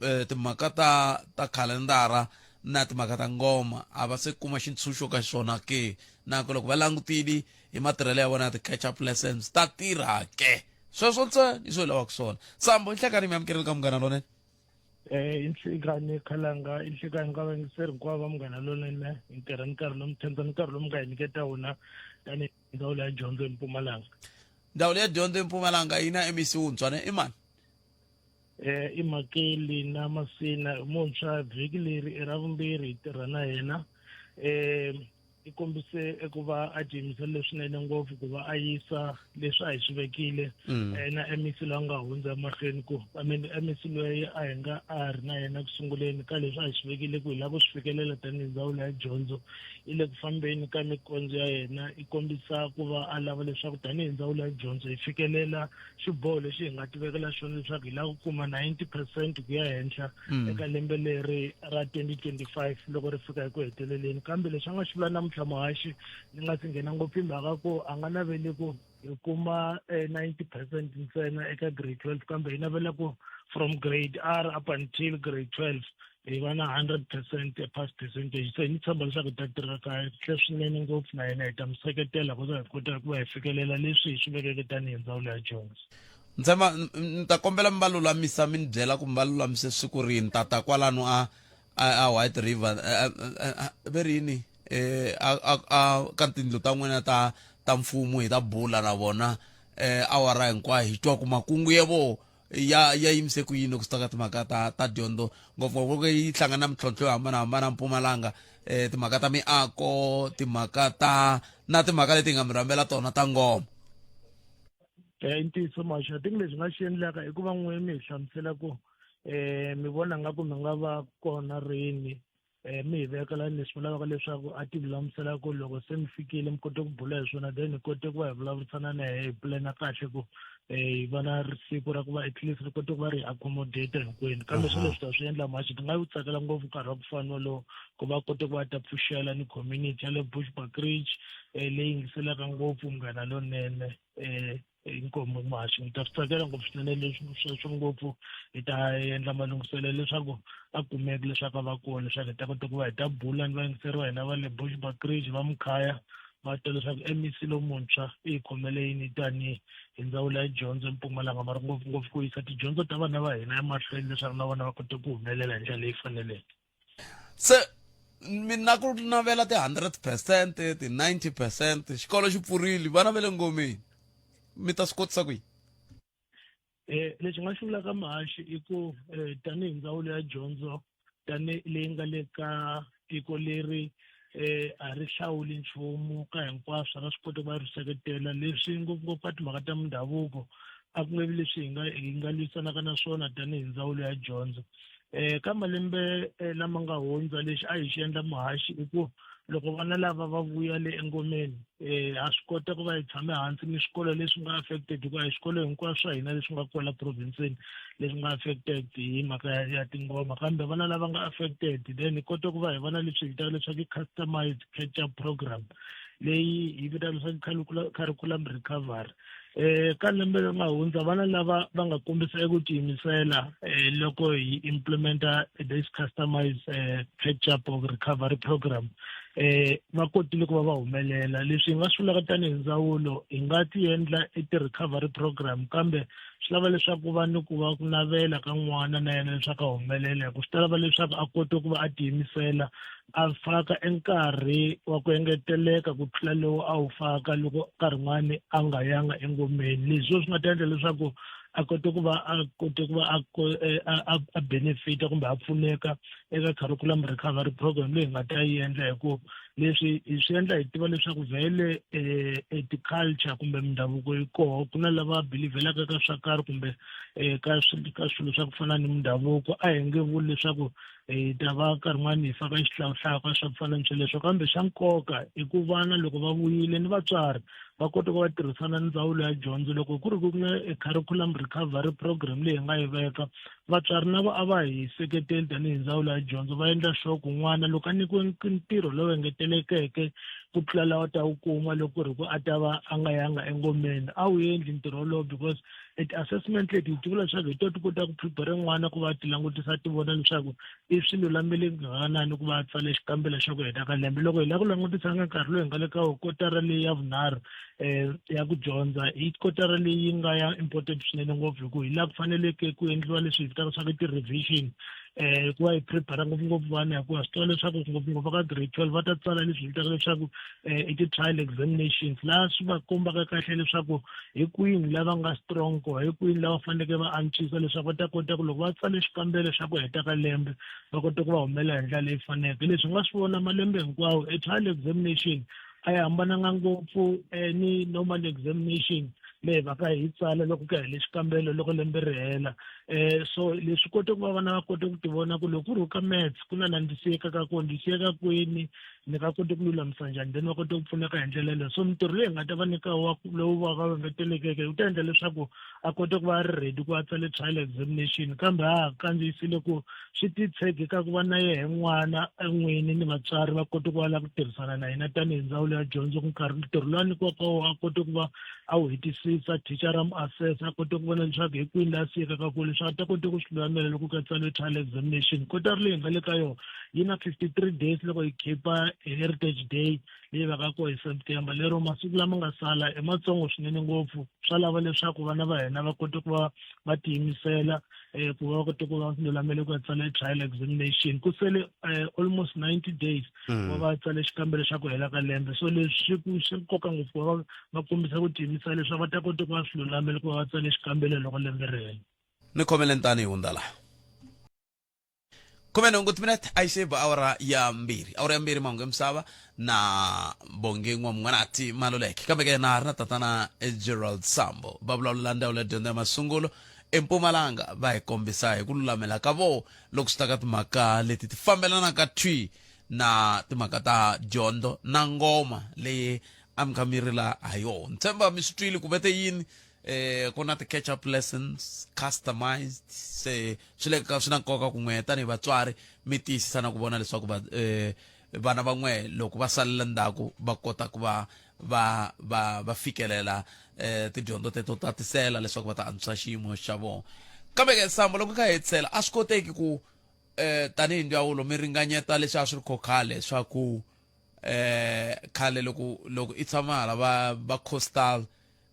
eh, timhaka ta ta khalendara na timhaka ta ngoma a va se kuma xintshunxo ka xona ke na ku loko va langutile hi matirhelo ya vona ya ti-catch up lessons ta tirha ke sweswo ntsena hi swo hi lavaka swona sambo nhlekani mi amukeleni ka munghana lonene Eh, i nhlikani khalanga i nhlikani ka vayingiseri hinkwavo va munghana lonene hi ntirha ni nkarhi lomu thensa ni nkarhi lomu nga hi nyiketa wona tanihi ndzawulo ya dyondzo eMpumalanga ndzawulo ya dyondzo eMpumalanga yi na MEC wuntshwa ne i mani eh i Makeli na Masina muntshwa vhiki leri i ra vumbirhi hi tirha na yena eh i kombise eku va a tiyimisele swinene ngopfu ku va a yisa leswi a hi swi vekile mm. eh, na MEC loyi a nga hundza emahlweni ku I mean MEC loyi a hi nga a ri na yena ku sunguleni ka leswi a hi swi vekile ku hi lava ku swi fikelela tanihi ndzawulo ya dyondzo yi le ku fambeni ka mikondzo ya yena i kombisa ku va a lava leswaku tanihi ndzawulo ya dyondzo hi fikelela xiboho lexi hi nga tivekela xona leswaku hi lava ku kuma 90 percent ku ya henhla mm. eka lembe leri ra 2025 loko ri fika eku heteleleni kambe lexi a nga xi vula namuntlha muhaxi ni nga si nghena ngopfu hi mhaka ku a nga naveli ku hi kuma 90 eh, percent ntsena eka grade 12 kambe hi navela ku from grade r up until grade 12 hi va na 100 percent pass percentage se ni tshemba leswaku hi ta tirha kahle swinene ngopfu na yena hi ta mi seketela ku za hi kota ku va hi fikelela leswi hi swi vekeke tanihi ndzawulo ya dyondzo ntsema ni ta kombela mi va lulamisa mi ni byela ku mi va lulamise siku rini tata kwalano a a White River ve ri yini eh a a ka tindlu ta n'wina ta ta mfumo hi ta bula na vona eh awara hinkwayo hi twa ku makungu ya vo ya ya yimise ku yini loko swi ta ka timhaka ta ta dyondzo ngopfungopfu loko yi hlangana na mintlhontlho yo hambanahambana Mpumalanga eh timhaka ta miako timhaka ta na timhaka leti hi nga mi rhambela tona ta ngoma eh i ntiyiso maxa i think lexi nga xi endlaka i ku va n'we mi hi hlamusela ku eh mi vona nga ku mi nga va kona rini eh mi hi vekela leswi lavaka leswaku a ti lulamisela ku loko se mi fikile mi kote ku bula hi swona then hi kote ku va hi vulavurisana na yehe hi pulana kahle ku eh hi va na siku ra ku va at least ri kote ku va ri hi accommodate hinkwenu kambe swi leswi ta swi endla machi ti nga wu tsakela ngopfu nkarhi wa ku fana wolowo ku va kote ku va ta pfuxela ni community ya le Bushbuckridge eh leyi yingiselaka ngopfu munghana lonene eh inkomu muhaxi ni ta swi tsakela ngopfu swinene leswi sweswo ngopfu hi ta endla malunghiselelo leswaku a kumeki leswaku a va kona leswaku hi ta kota ku va hi ta bula ni vayingiseri va hina va le Bushbuckridge va Mkhaya va twa leswaku MEC lomuntshwa i hi khomele yini tanihi hi ndzawulo ya dyondzo eMpumalanga mara ngopfungopfu ku yisa tidyondzo ta vana va hina emahlweni leswaku na vona va kota ku humelela hi ndlela leyi faneleke. Se mina ku navela ti 100 percent ti 90 percent xikolo xi pfurile vana va le ngomeni mi ta swi kotisa ku yini eh lexi nga xi vulaka muhaxi i ku eh, tanihi ndzawulo ya dyondzo tanihi leyi nga le ka tiko leri eh a ri hlawuli nchumu ka hinkwaswo ra swi kota ku va ri seketela leswi ngopfungopfu ka timhaka ta mindhavuko a ku nge vi leswi hi nga hi nga lwisanaka na swona tanihi ndzawulo ya dyondzo eh ka malembe eh, lama nga hundza lexi a hi xi endla muhaxi i ku loko vana lava va vuya le engomeni eh ha swi kota ku va hi tshame hansi ni swikolo leswi nga affected hikuva hi swikolo hinkwaswo swa hina leswi nga kwala provinsini leswi nga affected hi mhaka ya, ya tingoma kambe vana lava nga affected then hi kota ku va hi vona leswi hi vitaka leswaku i customized catch up program leyi hi vitaka leswaku curriculum recovery eh ka lembe leri nga hundza vana lava va nga kombisa eku tiyimisela eh, loko hi implementa this customized eh, catch up or recovery program eh va kotile ku va va humelela leswi hi nga swi vulaka tanihi ndzawulo hi nga ti endla i ti-recovery program kambe swi lava leswaku ku va ni ku va ku navela ka n'wana na yena leswaku a humelela hi ku swi ta lava leswaku a kota ku va a tiyimisela a faka enkarhi wa ku engeteleka ku tlula lowu a wu faka loko nkarhi wun'wani a nga yanga engomeni leswi swi nga ta endla leswaku a kote ku va a kote ku va a eh, a a benefita kumbe a pfuneka eka curriculum recovery program leyi hi nga ta yi endla hi ku leswi hi swi endla hi tiva leswaku vhele um ti-culture kumbe mindhavuko yi koho ku na lava believelaka ka swa karhi kumbe um ka ka swilo swa ku fana ni mindhavuko a hi nge vuli leswaku hi ta va nkarhi wun'wani hi faka xihlawuhlawu ka swa ku fana ni sweleswo kambe xa nkoka i ku vana loko va vuyile ni vatswari va kota ku va tirhisana ni ndzawulo ya dyondzo loko ku ri ku na curriculum recovery program leyi hi nga yi veka vatswari na vo a va hi seketeli tanihi ndzawulo ya dyondzo va endla sure ku n'wana loko a nyikiwe ntirho lowu engetelekeke ku tlula lawa ta wu kuma loko ku ri ku a ta va a nga yanga engomeni a wu endli ntirho wolowo because ti-assessment leti hi ti vula leswaku hi to ti kota ku prepare n'wana ku va ti langutisa ti vona leswaku i swi lulamele kangakanani ku va a tsale xikambelo xa ku heta ka lembe loko hi lava ku langutisa nga nkarhi lowu hi nga le ka kotara leyi ya vunharhu um ya ku dyondza hi kotara leyi nga ya important swinene ngopfu hi ku hi laha ku faneleke ku endliwa leswi hi vitaka swa ku ti-revision eh ku va hi prepare ngopfungopfu vana hikuva swi tiva leswaku ngopfungopfu ka grade 12 va ta tsala leswi vitaka leswaku eh, i ti-trial examinations laha swi va kombaka kahle leswaku hi kwini lava nga strong kona hi kwini lava faneleke va antswisa leswaku va ta kota ku loko va tsale xikambelo xa ku heta ka lembe va kota ku va humelela hi ndlela leyi faneleke leswi nga swi vona malembe hinkwawo e trial examination a yi hambananga ngopfu eh, ni normal examination leyi va ka hi tsala loko ku hele xikambelo loko lembe ri hela um so leswi kote ku va vana va kote ku ti vona ku loko ku ri ka maths ku na la ndzi siyekaka kona ndzi siyeka kwini ni nga koti ku lulamisa njhani then va kota ku pfuneka hi ndlela yeleyo so mintirho leyi hi nga ta va nyika wa lowu va ka engetelekeke wu ta endla leswaku a kota ku va a ri ready ku a tsale trial examination kambe a ha kandziyisile ku swi titshege ka ku va na yehe n'wana n'wini ni vatswari va kota ku va la ku tirhisana na hina tanihi ndzawulo ya dyondzo ku nkarhi ntirho lowu a nyikiwaka wona a kote ku va a wu hetisisa thicara mu assess a kote ku vona leswaku hi kwini laha siyekaka kona leswaku a ta kote ku swi lulamela loko ku ya tsariwe trial examination kotara leyi hi nga le ka yona yi na 53 days loko yi khipa heritage day leyi vaka kona hi september lero masiku lama nga sala i matsongo swinene ngopfu swa lava leswaku vana va hina va kota ku va va tiyimisela um ku va va kota ku va lulamele ku ya tsala trial examination ku sele um almost 90 days ku va va tsale xikambelo xa ku hela ka lembe so leswi swi swi nkoka ngopfu ku va va kombisa ku tiyimisela leswaku va ta kota ku va swi lulamele ku va va tsale xikambelo loko lembe ri hela ni khomele ntani hi hundza laha khume nhungu timinete a yi se ba awara ya mbirhi awara ya mbirhi mahungu ya misava na bonge n'wamun'wanati maluleke kambe ke na ha ri na tatana gerald sambo va vulavula ndzawulo ya dyondzo ya masungulo empumalanga va hi kombisa hi ku lulamela ka voho loko swi ta ka timhaka leti ti fambelanaka thwi na timhaka ta dyondzo na ngoma leyi a mi kha mi rila ha yona ni tshemba mi swi twile ku vete yini eh ku na ti-catch up lessons customized se swi le ka swi na nkoka ku n'we tanihi vatswari mi tiyisisa na ku vona leswaku va eh, vana va n'we loko va salela ndzhaku va kota ku va va va va fikelela eh, tidyondzo teto ta tisela leswaku va ta antswisa xiyimo xa vona kambe ke sambo loko kha hetisela a swi koteki ku eh, tanihi ndzawulo mi ringanyeta leswi a swi ri kho khale swa ku eh khale loko loko i tshama hala va va coastal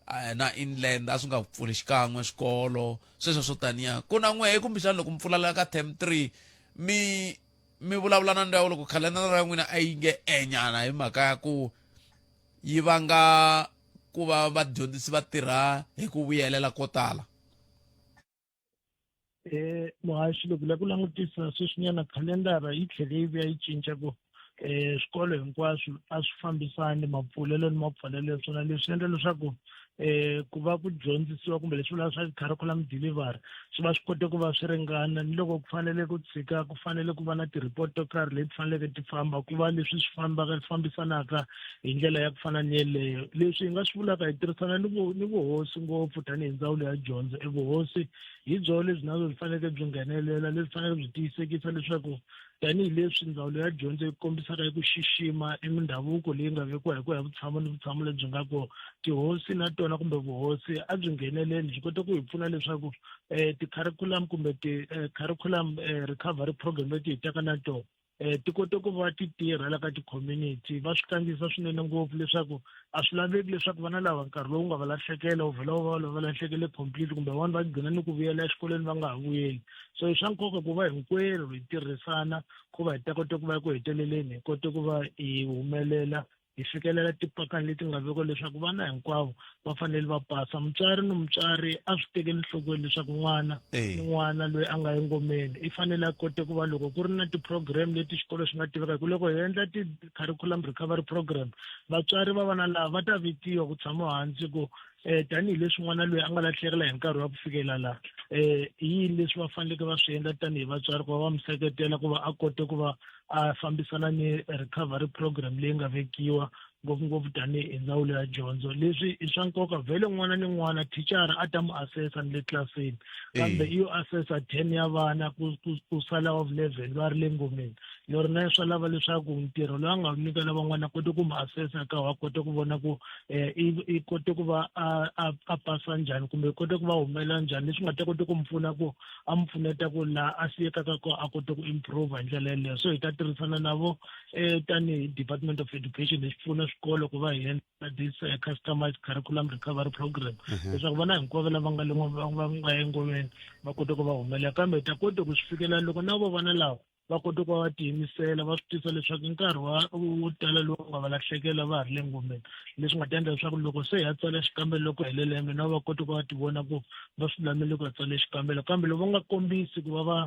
eh, na inland a swi nga pfuli xikan'we swikolo sweswo swo taniya ku na n'wehe kumbexana loko mi pfula la ka term 3 mi mi vulavula na ndzawulo ku khalendara ya n'wina a yi nge enyana hi mhaka ya ku yi vanga ku va vadyondzisi va tirha hi ku vuyelela ko tala eh muhaxi loko la ku langutisa sweswinyana khalendara yi tlhele yi vuya yi cinca ku um swikolo hinkwaswo a swi fambisani mapfulelo ni mapfalelo ya swona leswi endla leswaku eh ku va ku dyondzisiwa kumbe leswi vulaka swa curriculum delivery swi va swi kote ku va swi ringana ni loko ku fanele ku tshika ku fanele ku va na ti-report to karhi leti faneleke ti famba ku va leswi swi fambaka fambisanaka hi ndlela ya ku fana ni yeleyo leswi hi nga swi vulaka hi tirhisana ni ni vuhosi ngopfu tanihi ndzawulo ya dyondzo e vuhosi hi byo lebyi na byo byi faneleke byi nghenelela lebyi faneleke byi tiyisekisa leswaku tanihileswi ndzawulo ya dyondzo yi kombisaka eku xixima emindhavuko leyi nga vekiwa hi ku ya vutshamo ni vutshamo lebyi nga kona tihosi na tona kumbe vuhosi a byi ngheneleli byi kota ku hi pfuna leswaku um ti-curriculum kumbe ti-curriculum recovery program leti hi taka na tona um ti kote ku va ti tirha la ka ti-community va swi kandziyisa swinene ngopfu leswaku a swi laveki leswaku vana lava nkarhi lowu nga va lahlekela wu vhela wu va va lahlekele complete kumbe van'wani va gcina ni ku vuyela exikolweni va nga ha vuyeli so i swa nkoka ku va hinkwerhu hi tirhisana ku va hi ta kota ku va eku heteleleni hi kote ku va hi humelela hi fikelela tipakani leti nga vekiwa leswaku vana hinkwavo va fanele va pasa mutswari ni mutswari a swi tekeli nhlokweni leswaku n'wana ni n'wana loyi a nga engomeni i fanele a kote ku va loko ku ri na ti-program leti xikolo xi nga tiveka hi ku loko hi endla ti-curriculum recovery program vatswari va vana lava va ta vitiwa ku tshama hansi ku um tanihileswi n'wana loyi a nga lahlekela hi nkarhi wa ku fikela laha um i yini leswi va faneleke va swi endla tanihi vatswari ku va va mi seketela ku va a kote ku va a fambisana ni recovery program leyi nga vekiwa ngopfungopfu tanihi ndzawulo ya dyondzo leswi i swa nkoka vhele n'wana ni n'wana thicara a ta mu assessa ni le tlilasini kambe i yo assessa 10 ya vana ku ku ku sala wa 11 va ri le ngomeni lero na swa lava leswaku ntirho lowu a nga wu nyika lavan'wana a kote ku mu assessa ka wa kote ku vona ku um i kote ku va a a a pasa njhani kumbe i kote ku va humelela njhani leswi nga ta kote ku mu pfuna ku a mu pfuneta ku laha a siyekaka ko a kote ku improve hi ndlela yeleyo so hi ta tirhisana na vo um tanihi department of education hi pfuna swikolo ku va hi endla this customized curriculum recovery program leswaku vana hinkwavo lava nga le va nga engomeni va kote ku va humelela kambe hi ta kote ku swi fikelela loko na vo vana lava va kote ku va va tiyimisela va swi tisa leswaku i nkarhi wa wo tala lowu nga va lahlekela va ha ri le ngomeni leswi nga ta endla leswaku loko se hi ya tsala xikambelo loko hele lembe na va kote ku va ti vona ku va swi lulamele ku ya tsala xikambelo kambe loko va nga kombisi ku va va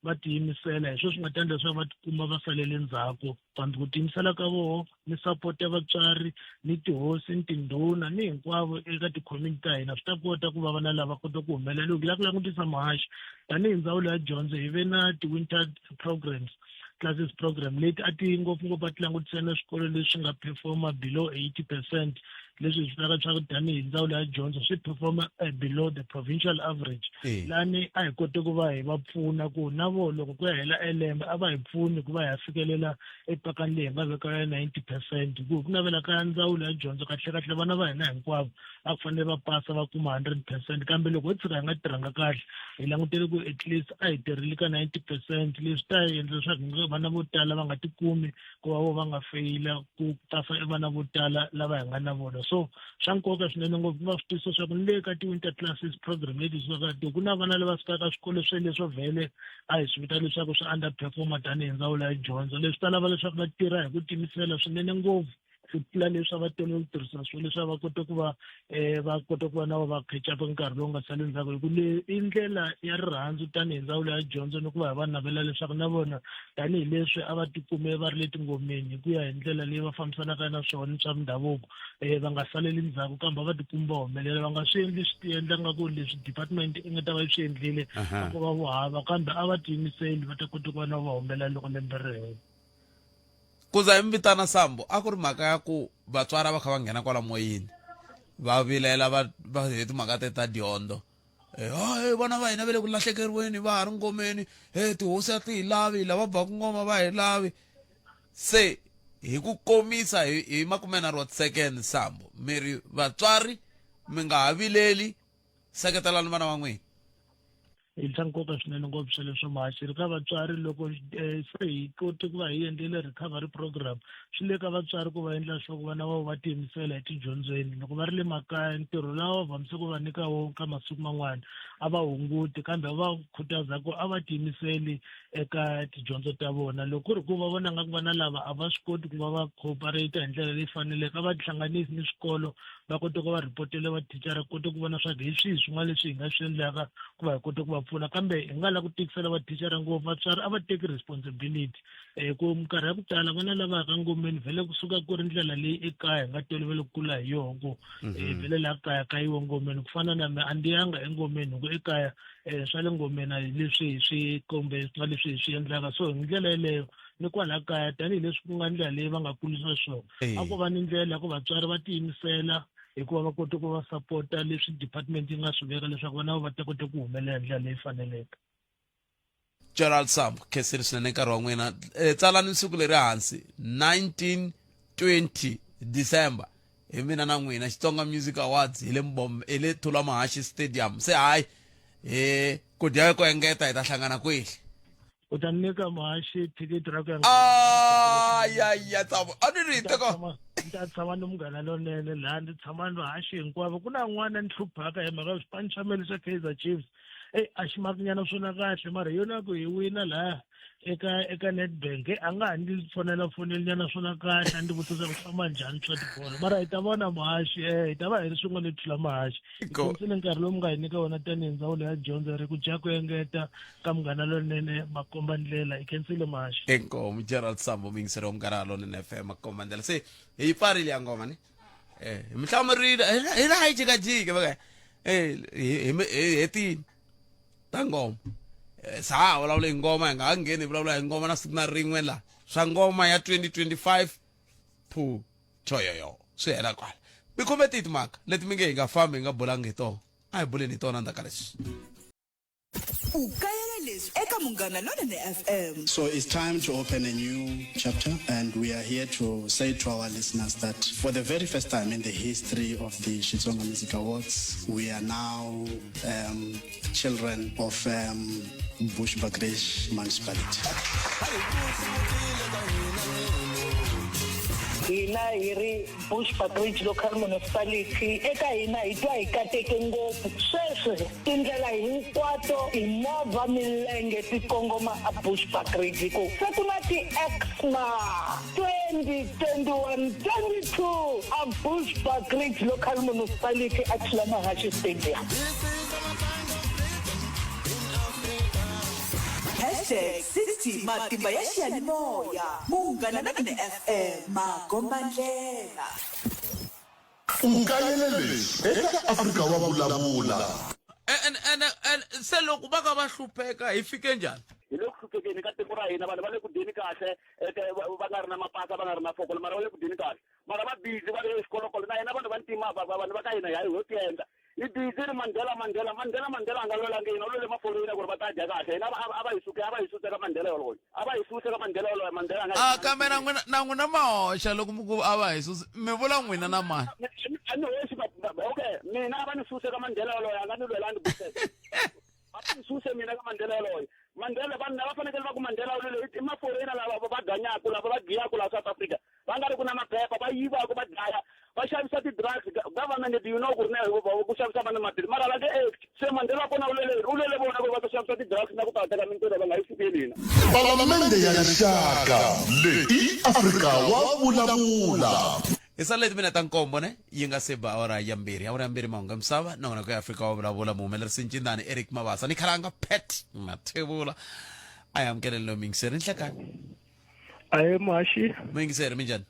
va tiyimisela hi swona swi nga ta endla leswaku va tikuma va salele ndzhaku kambe ku tiyimisela ka voho ni support ya vatswari ni tihosi ni tindhuna ni hinkwavo eka ti-community ta hina swi ta kota ku va vana lava kota ku humelela loko hi lava ku langutisa muhaxi tanihi ndzawulo ya dyondzo hi ve na ti-winter programs classes program leti a ti ngopfungopfu a ti langutisana swikolo leswi nga performa below 80 percent leswi hi swi vulaka leswaku tanihi ndzawulo ya dyondzo swi performa below the provincial average lani a hi kote ku va hi va pfuna ku na vo loko ku ya hela elembe a va hi pfuni ku va hi ya fikelela epakani leyi hi nga veka ya 90 percent ku hi ku navela ka ndzawulo ya dyondzo kahlekahle vana va hina hinkwavo a ku fanele va pasa va kuma 100 percent kambe loko ho tshuka hi nga tirhanga kahle hi langutele ku at least a hi tirhile ka 90 percent leswi ta endla leswaku vana vo tala va nga tikumi ku va vo va nga feyila ku pasa e vana vo tala lava hi nga na vona so swa nkoka swinene ngopfu va swi twisisa leswaku ni le ka ti-winter classes program leti sukaka ku na vana lava sukaka swikolo sweleswo vhele a hi swi vitana leswaku swi underperforma tanihi ndzawulo ya dyondzo leswi ta lava leswaku va tirha hi ku tiyimisela swinene ngopfu ku tlula leswi a va tolovele ku tirhisa swona leswaku va kota ku va um va kota ku va na va catch up nkarhi lowu nga sali ndzhaku hi ku leyi i ndlela ya rirhandzu tanihi ndzawulo ya dyondzo ni ku va hi va navela leswaku na vona tanihileswi a va tikume va ri le tingomeni hi ku ya hi ndlela leyi va fambisanaka na swona swa mindhavuko um va nga saleli ndzhaku kambe va tikumi va humelela va nga swi endli swi ti endla nga ku leswi department i nga ta va yi swi endlile a ko va vuhava kambe a va tiyimiseli va ta kota ku va na va humelela loko lembe ri hela ku za hi mi vitana sambo a ku ri mhaka ya ku vatswari a va kha va nghena kwala moyeni va vilela va va hi timhaka te ta dyondzo hayi vana va hina va le ku lahlekeriweni va ha ri ngomeni e tihosi a ti hi lavi lava baku ngoma va hi lavi se hi ku komisa hi, hi makumenharhu wa ti-second sambo mi ri vatswari mi nga ha vileli seketelani vana va n'wina i swa nkoka swinene ngopfu sweleswo mahaxi ri ka vatswari loko se hi kote ku va hi endlile recovery program swi le ka vatswari ku va endla swa ku vana va va tiyimisela etidyondzweni loko va ri le makaya ntirho lawa va vamise ku va nyika wo ka masiku man'wana a va hunguti kambe va khutaza ku a va tiyimiseli eka tidyondzo ta vona loko ku ri ku va vona nga ku vana lava a va swi koti ku va va cooperate hi ndlela leyi faneleke a va tihlanganisi ni swikolo va kote ku va rhipotela va thicara kote ku vona swa ku hi swihi swin'wana leswi hi nga swi endlaka ku va hi kote ku va pfuna kambe hi nga lava ku tikisela vathicara ngopfu vatswari a va teki responsibility um ku minkarhi ya ku tala vana lava yaka ngomeni vhele kusuka ku ri ndlela leyi ekaya hi nga tolovele ku kula hi yona ku um vhele laha kaya ka yiwa ngomeni ku fana na me a ndi yanga engomeni hi ku ekaya um swa le ngomeni a hi leswi hi swi kumbe swa leswi hi swi endlaka so hi ndlela yeleyo ni kwala kaya tanihileswi ku nga ndlela leyi va nga kulisa swona a ko va ni ndlela ya ku vatswari va tiyimisela hikuva va kote ku va sapota leswi department yi nga swi veka leswaku vana va ta kota ku humelela hi ndlela leyi faneleke Gerald Sambo khenseni swinene nkarhi wa n'wina eh, tsalani siku leri hansi 1920 December hi mina na n'wina Xitsonga Music Awards hi le Mbombe hi le Thula Mahashi Stadium se hayi eh ku dya ku engeta hi ta hlangana kwihi u ta nyika muhaxi thikithi ra ku ya ya tsavo a ni ri teka ni ta tshama ni munghana lonene laha ndzi tshama ni vahaxi hinkwavo ku na n'wana ni hluphaka hi mhaka xipano xa mina xa Kaizer Chiefs eyi a xi makinyana swona kahle mara hi yona ku hi wina laya eka eka Nedbank a nga ha ndzi fonela foneli nyana swona kahle a ndzi vutisa ku famba njhani swa tibolo mara hi ta vona muhaxi um hi ta va hi ri swin'we le thula muhaxi hi nkarhi lowu mi nga hi nyika wona tanihi ndzawulo ya dyondzo ri ku dya ku engeta ka munghana lonene makomba ndlela i khensile muhaxi inkomu gerald sambo muyingiseri wa munghana lonene fm makomba ndlela se hi yi pfarile ya ngoma ni eh hi mi hlamurile hi laha yi jikajike va eh hi hi hetini ta ngoma eh, sa ha vulavula hi ngoma hi nga ha ngheni hi vulavula hi ngoma na siku na rin'we la swa ngoma ya 2025 phu choyoyo swi hela kwala mi khome tihi timhaka leti mi nge hi nga fambi hi nga bulangi hi tona a hi buleni hi tona ndzhaku ka leswi U kayela leswi eka Munghana Lonene FM. So it's time to open a new chapter, and we are here to say to our listeners that for the very first time in the history of the Xitsonga Music Awards, we are now um, children of um, Bushbuckridge Municipality. Hina hi ri Bushbuckridge Local Municipality eka hina hi twa hi kateke ngopfu sweswi tindlela hinkwato timovha milenge ti kongoma a Bushbuckridge hi ku se ku na ti-exma 2021 22 a Bushbuckridge Local Municipality a Thulamahashe Stadium. Hashtag 60 matimba ya xiyanimoya munghana lonene FM makombandlela. U kayele leswi eka Afrika wa Vulavula. And, and, and, se loko va ka va hlupheka hi fike njhani hi le ku hluphekeni ka tiko ra hina vanhu va le ku dyeni kahle va nga ri na mapasa va nga ri na fokolo mara va le ku dyeni kahle mara va busy va ri exikolokolo na hina vanhu va ntima vanhu va ka hina hi ho tiendla hi busy ri mandela mandela mandela mandela a nga lwelangi hina u lwele maforeyina ku ri va ta dya kahle hina a va hi suke a va hi suse ka mandela yoloye a va hi suse ka mandela yoloye mandela a nga a kambe na n'wina na n'wina ma hoxa loko mi ku a va hi susi mi vula n'wina na mani a ni hoxi okay mina a va ni suse ka mandela yoloye a nga ni lwelangi va ni suse mina ka mandela yoloye mandela vanhu lava fanekele va ku mandela u lwele i maforeyina lava va ganyaku lava va giyaku laha south africa va nga ri ku na maphepha va yivaka va dlaya va xavisa ti-drugs government do you know ku ri na ku xavisa vana maphilisi mara va nge act se mandela wa kona u lwele u lwele vona ku ri va ta xavisa ti-drugs na ku ta teka mintirho va nga yi sukeli hina Palamende ya Rixaka leyi i Afrika wa vulavula. Hi sale timinete ta nkombo ne yi nga se ba awara ya mbirhi awara ya mbirhi mahungu ya misava nongonoko ya Afrika wa vulavula muhumelerisi ncindani Eric Mabasa ni khalanga Pat Mathebula a hi amukeleni lowu miyingiseri nhlekani Ahe muhaxi. Muyingiseri minjhani?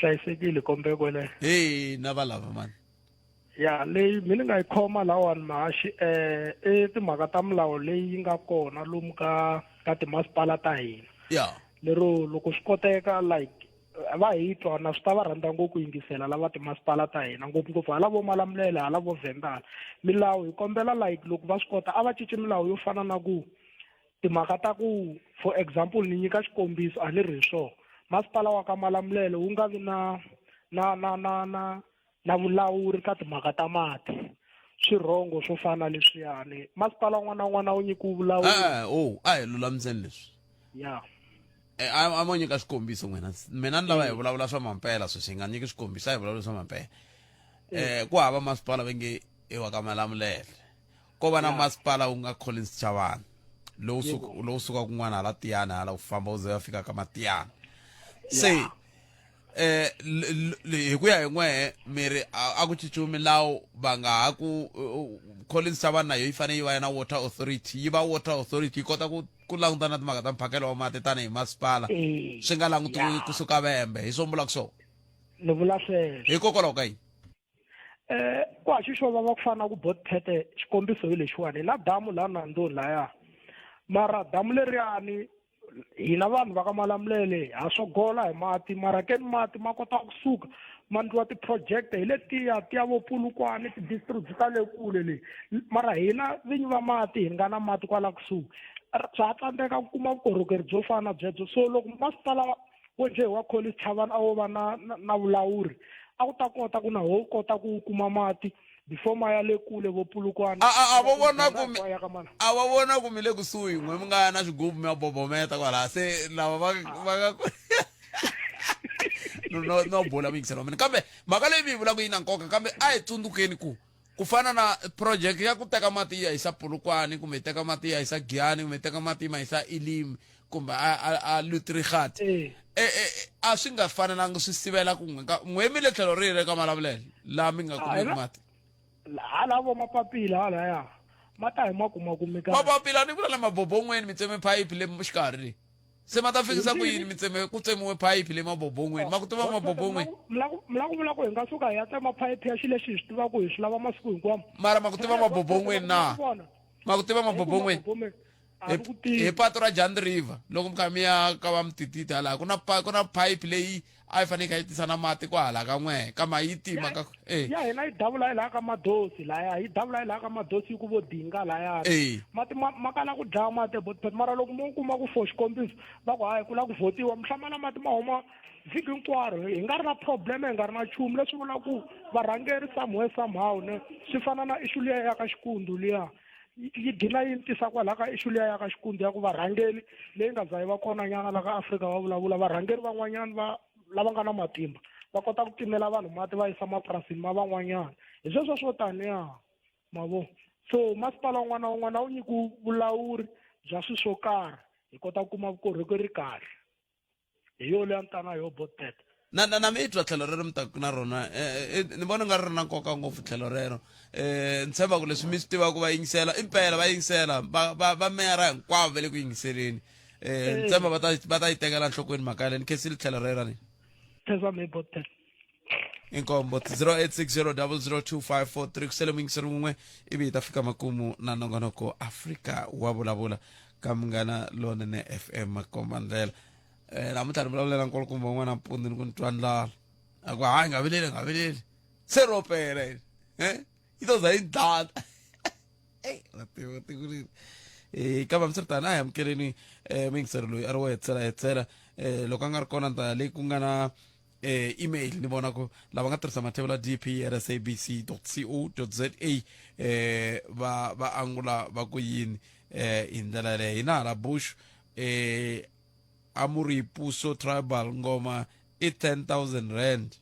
Hlayisekile kombeko le. Hey na valava mani. Ya leyi mi ni nga yi khoma lawani muhaxi eh i timhaka ta milawu leyi yi nga kona lomu ka ka timasipala ta hina. Ya. Lero loko swi koteka like va hi twa na swi ta va rhandza ngopfu ku yingisela lava timasipala ta hina ngopfungopfu hala vo Malamulele hala vo Venda milawu hi kombela like loko va swi kota a va cinci milawu yo fana na ku Timhaka ta ku, for example ni nyika xikombiso, a ni ri hi swona, masipala wa ka Malamulele wu nga vi na na na na na na vulawuri ka timhaka ta mati. Swi wrong swo fana na leswiyani. Masipala wun'wana na wun'wana wu nyikiwe vulawuri. E-e, oh, a hi lulamiseni leswi. Ya. E, a a mo nyika xikombiso n'wina. Mina ni lava hi vulavula swa mampela sweswi, hi nga nyiki xikombiso, a hi vulavuli swa mampela. Eh, ku hava masipala va nge i wa ka Malamulele. ko va na masipala wu nga Collins Chavani lowu suka lowu suka kun'wana hala Tiyani hala wu famba wu ze ya fika ka Matiyana se eh hi ku ya hi n'wehe mi ri a ku cinciwi milawu va nga ha ku Collins Chabane na yo yi fanele yi va na water authority yi va water authority yi kota ku ku langutana na timhaka ta mphakelo wa mati tanihi masipala swi nga langutiwi kusuka vembe hi swo vulaka swona ni vula sweswo hikokwalaho ka yini eh ku haxi xo vava ku fana na ku botphete xikombiso hi lexiwani la damu la nandoni laya mara damu leriyani hina vanhu va ka malamulele ha swogola hi mati mara ke ni mati ma kota kusuka ma ndliwa ti-project hi letiya ti ya vo Polokwane ti-district ta le kule le mara hina vinyi va mati hi nga na mati kwala kusuhi swa ha tsandzeka ku kuma vukorhokeri byo fana na byebyo so loko masipala wo njhe wa Collins Chabane a wo va na na vulawuri a ku ta kota ku na ho kota ku kuma mati before ma ya le kule vo Polokwane a a vo vona ku a va vona ku mi le kusuhi n'we mi nga na swigubu mi ya bobometa kwalaha se lava va va nga no no bula muyingiseri wa mina kambe mhaka leyi mi yi vulaka yi na nkoka kambe a hi tsundzukeni ku ku fana na project ya ku teka mati yi ya yisa Polokwane kumbe yi teka mati yi ya yisa Giyani kumbe yi teka mati yi ma yisa Elim kumbe a a a Lutruwita e a swi nga fanelanga swi sivela ku n'we n'we mi le tlhelo rihi le ka Malamulele laha mi nga kumeki mati hala vo mapapila halaya ma ta hi ma kuma kumeka mapapila ni vula la mabobon'weni mi tseme phayiphi le xikarhi le se ma ta fikisa ku yini mi tseme ku tsemiwe phayiphi le mabobon'weni ma ku tiva mabobon'weni mi la ku vula ku hi nga suka hi ya tsema phayiphi ya xilo lexi hi swi tivaka hi swi lava masiku hinkwawo mara ma ku tiva mabobon'weni na ma ku tiva mabobon'weni hi patu ra Jan River loko mi kha mi ya ka va mutititi hala ku na ku na pipe leyi a yi fanele yi kha yi tisa na mati kwahala ka n'wehe kambe a yi tima ka eh ya hina yi davula hi laha ka madosi laya yi davula hi laha ka madosi yi ku vo dinga laya eh mati ma ma kala ku dlaya mati bot mara loko mo kuma ku for xikombiso va ku hayi ku la ku votiwa mhlamala mati ma huma vhiki hinkwaro hi nga ri na problem hi nga ri na nchumu leswi vula ku varhangeri somewhere somehow ne swi fana na issue liya ya ka xikundu liya yi gina yi ni tisa kwalaha ka issue liya ya ka xikundu ya ku varhangeri leyi nga za yi va kona nyana la ka Afrika va vulavula varhangeri van'wanyana va lava nga na matimba va kota ku timela vanhu mati va yisa mapurasini ma van'wanyana hi sweswo swo taniya ma vo so masipala wun'wana na wun'wana wu nyikiwe vulawuri bya swilo swo karhi hi kota ku kuma vukorhokeri kahle hi yo leya ntana yo botet na na na mi twa tlhelo rero mi taku na rona eh, eh, ni vona nga ri na nkoka ngopfu tlhelo rero eh ni tshemba ku leswi mi swi tivaka va yingisela impela va yingisela va va va meyara hinkwavo va le ku yingiseleni eh ni tshemba va ta va ta yi tekela enhlokweni mhaka yaleyo ni khensile tlhelo rero ni khensa mi botet inkombo 0860002543 kusele muyingiseri wun'we ivi hi ta fika makumu na nongonoko afrika wa vulavula ka munghana lonene fm makomba ndlela eh namuntlha ni vulavulela nkulukumba un'wana mpundzu ni ku ni twa ndlala a ku hayi nga vileli nga vileli se ro pela yini eh yi to za yi dlala ey ra tiva tiko leri eh kambe hambiswiritano a hi amukeleni eh muyingiseri loyi a ri wo hetsela hetsela eh loko a nga ri kona ni ta ya le ku nga na eh, email ni vona ku lava nga tirhisa mathevula dp at sabc co za eh, va va angula va ku yini eh, hi ndlela yaleyo hina hala bush eh, amuri puso tribal ngoma i 10000 rand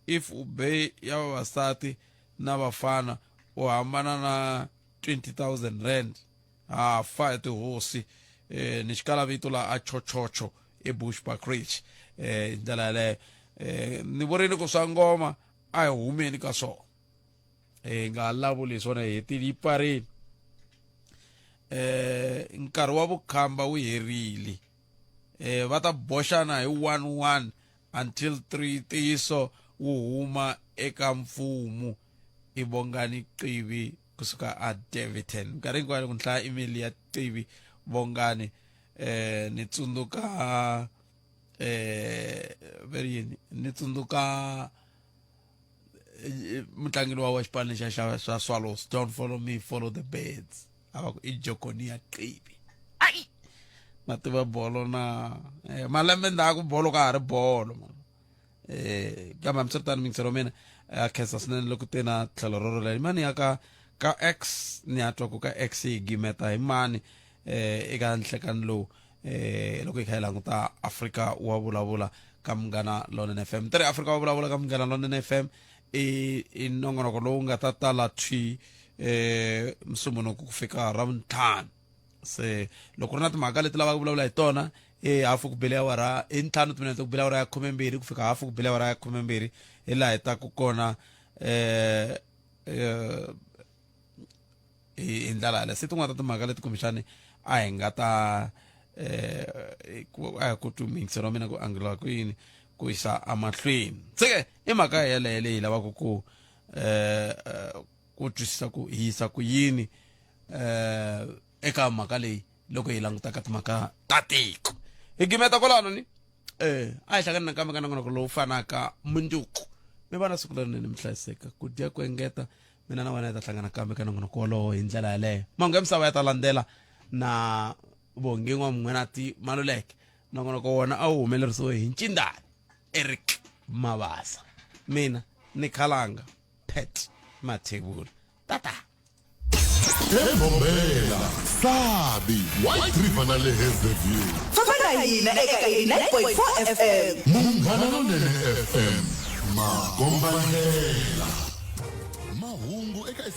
if u be ya vavasati na vafana u hambana na 20000 rand ha fa hi tihosi eh, ni xikala vito la a chochocho ebushbuckridge eh, hi ndlela yaleyo eh, ni vorini ku swa ngoma a hi humeni ka swona eh, nga lavuli hi swona hi hetile yi pfarile eh, nkarhi wa vukhamba wu herile eh, va ta boxana hi 1 1 until 3 ntiyiso wu huma eka mfumo i Bongani Qivi kusuka a Daveyton minkarhi hinkwayo loko ni hlaya email ya Qivi Bongani eh ni tsundzuka eh veri yini ni tsundzuka eh, mutlangi lowa wa xipano xa xa xa Swallows don't follow me follow the birds a va ku i Jokonia Qivi ai na tiva bolo na eh, malembe ndzhaku bolo ka ha ri bolo man eh kambe hambiswiritano mingiselo mina a khensa swinene loko te na tlhelo roro leri mani ya ka ka x ni ya twa ku ka x yi gimeta hi mani eh eka nhlekani lowu eh loko hi kha hi languta Afrika wa vulavula ka Munghana Lonene FM tirhi Afrika wa vulavula ka Munghana Lonene FM i i nongonoko lowu nga ta tala thwi eh msumbhunuku ku fika ravuntlhanu se loko ri na timhaka leti lavaka ku vulavula hi tona I hafu ku bile awara i ntlhanu timinete ku bile awara ya khumembirhi ku fika hafu ku bile awara ya khumembirhi hi laha hi taku kona eh eh hi ndlela yaleyo se tin'wana ta timhaka leti kumbexani a hi nga ta eh ku a ku twi muyingiseri wa mina ku angula ku yini ku yisa emahlweni se ke i mhaka yeleyo leyi lavaka ku eh ku twisisa ku hi yisa ku yini eh eka mhaka leyi loko hi languta ka timhaka ta tiko hi gimeta kwalano ni eh a hi hlangani nakambe ka nongonoko lowu fanaka mundzuku mi va na siku lerinene mi hlayiseka ku dya ku engeta mina na wena hi ta hlangana kambe ka nongonoko wolowo hi ndlela yaleyo mahungu ya misava ya ta landzela na vongi n'wamun'wenati maluleke nongonoko wona a wu humelerisiwe hi ncindani eric mabasa mina ni khalanga pet mathebula tata Embombela, Sabi, White River na le Hazyview. Famba na hina eka 89.4 FM. Munghana Lonene FM, makombandlela. Mahungu eka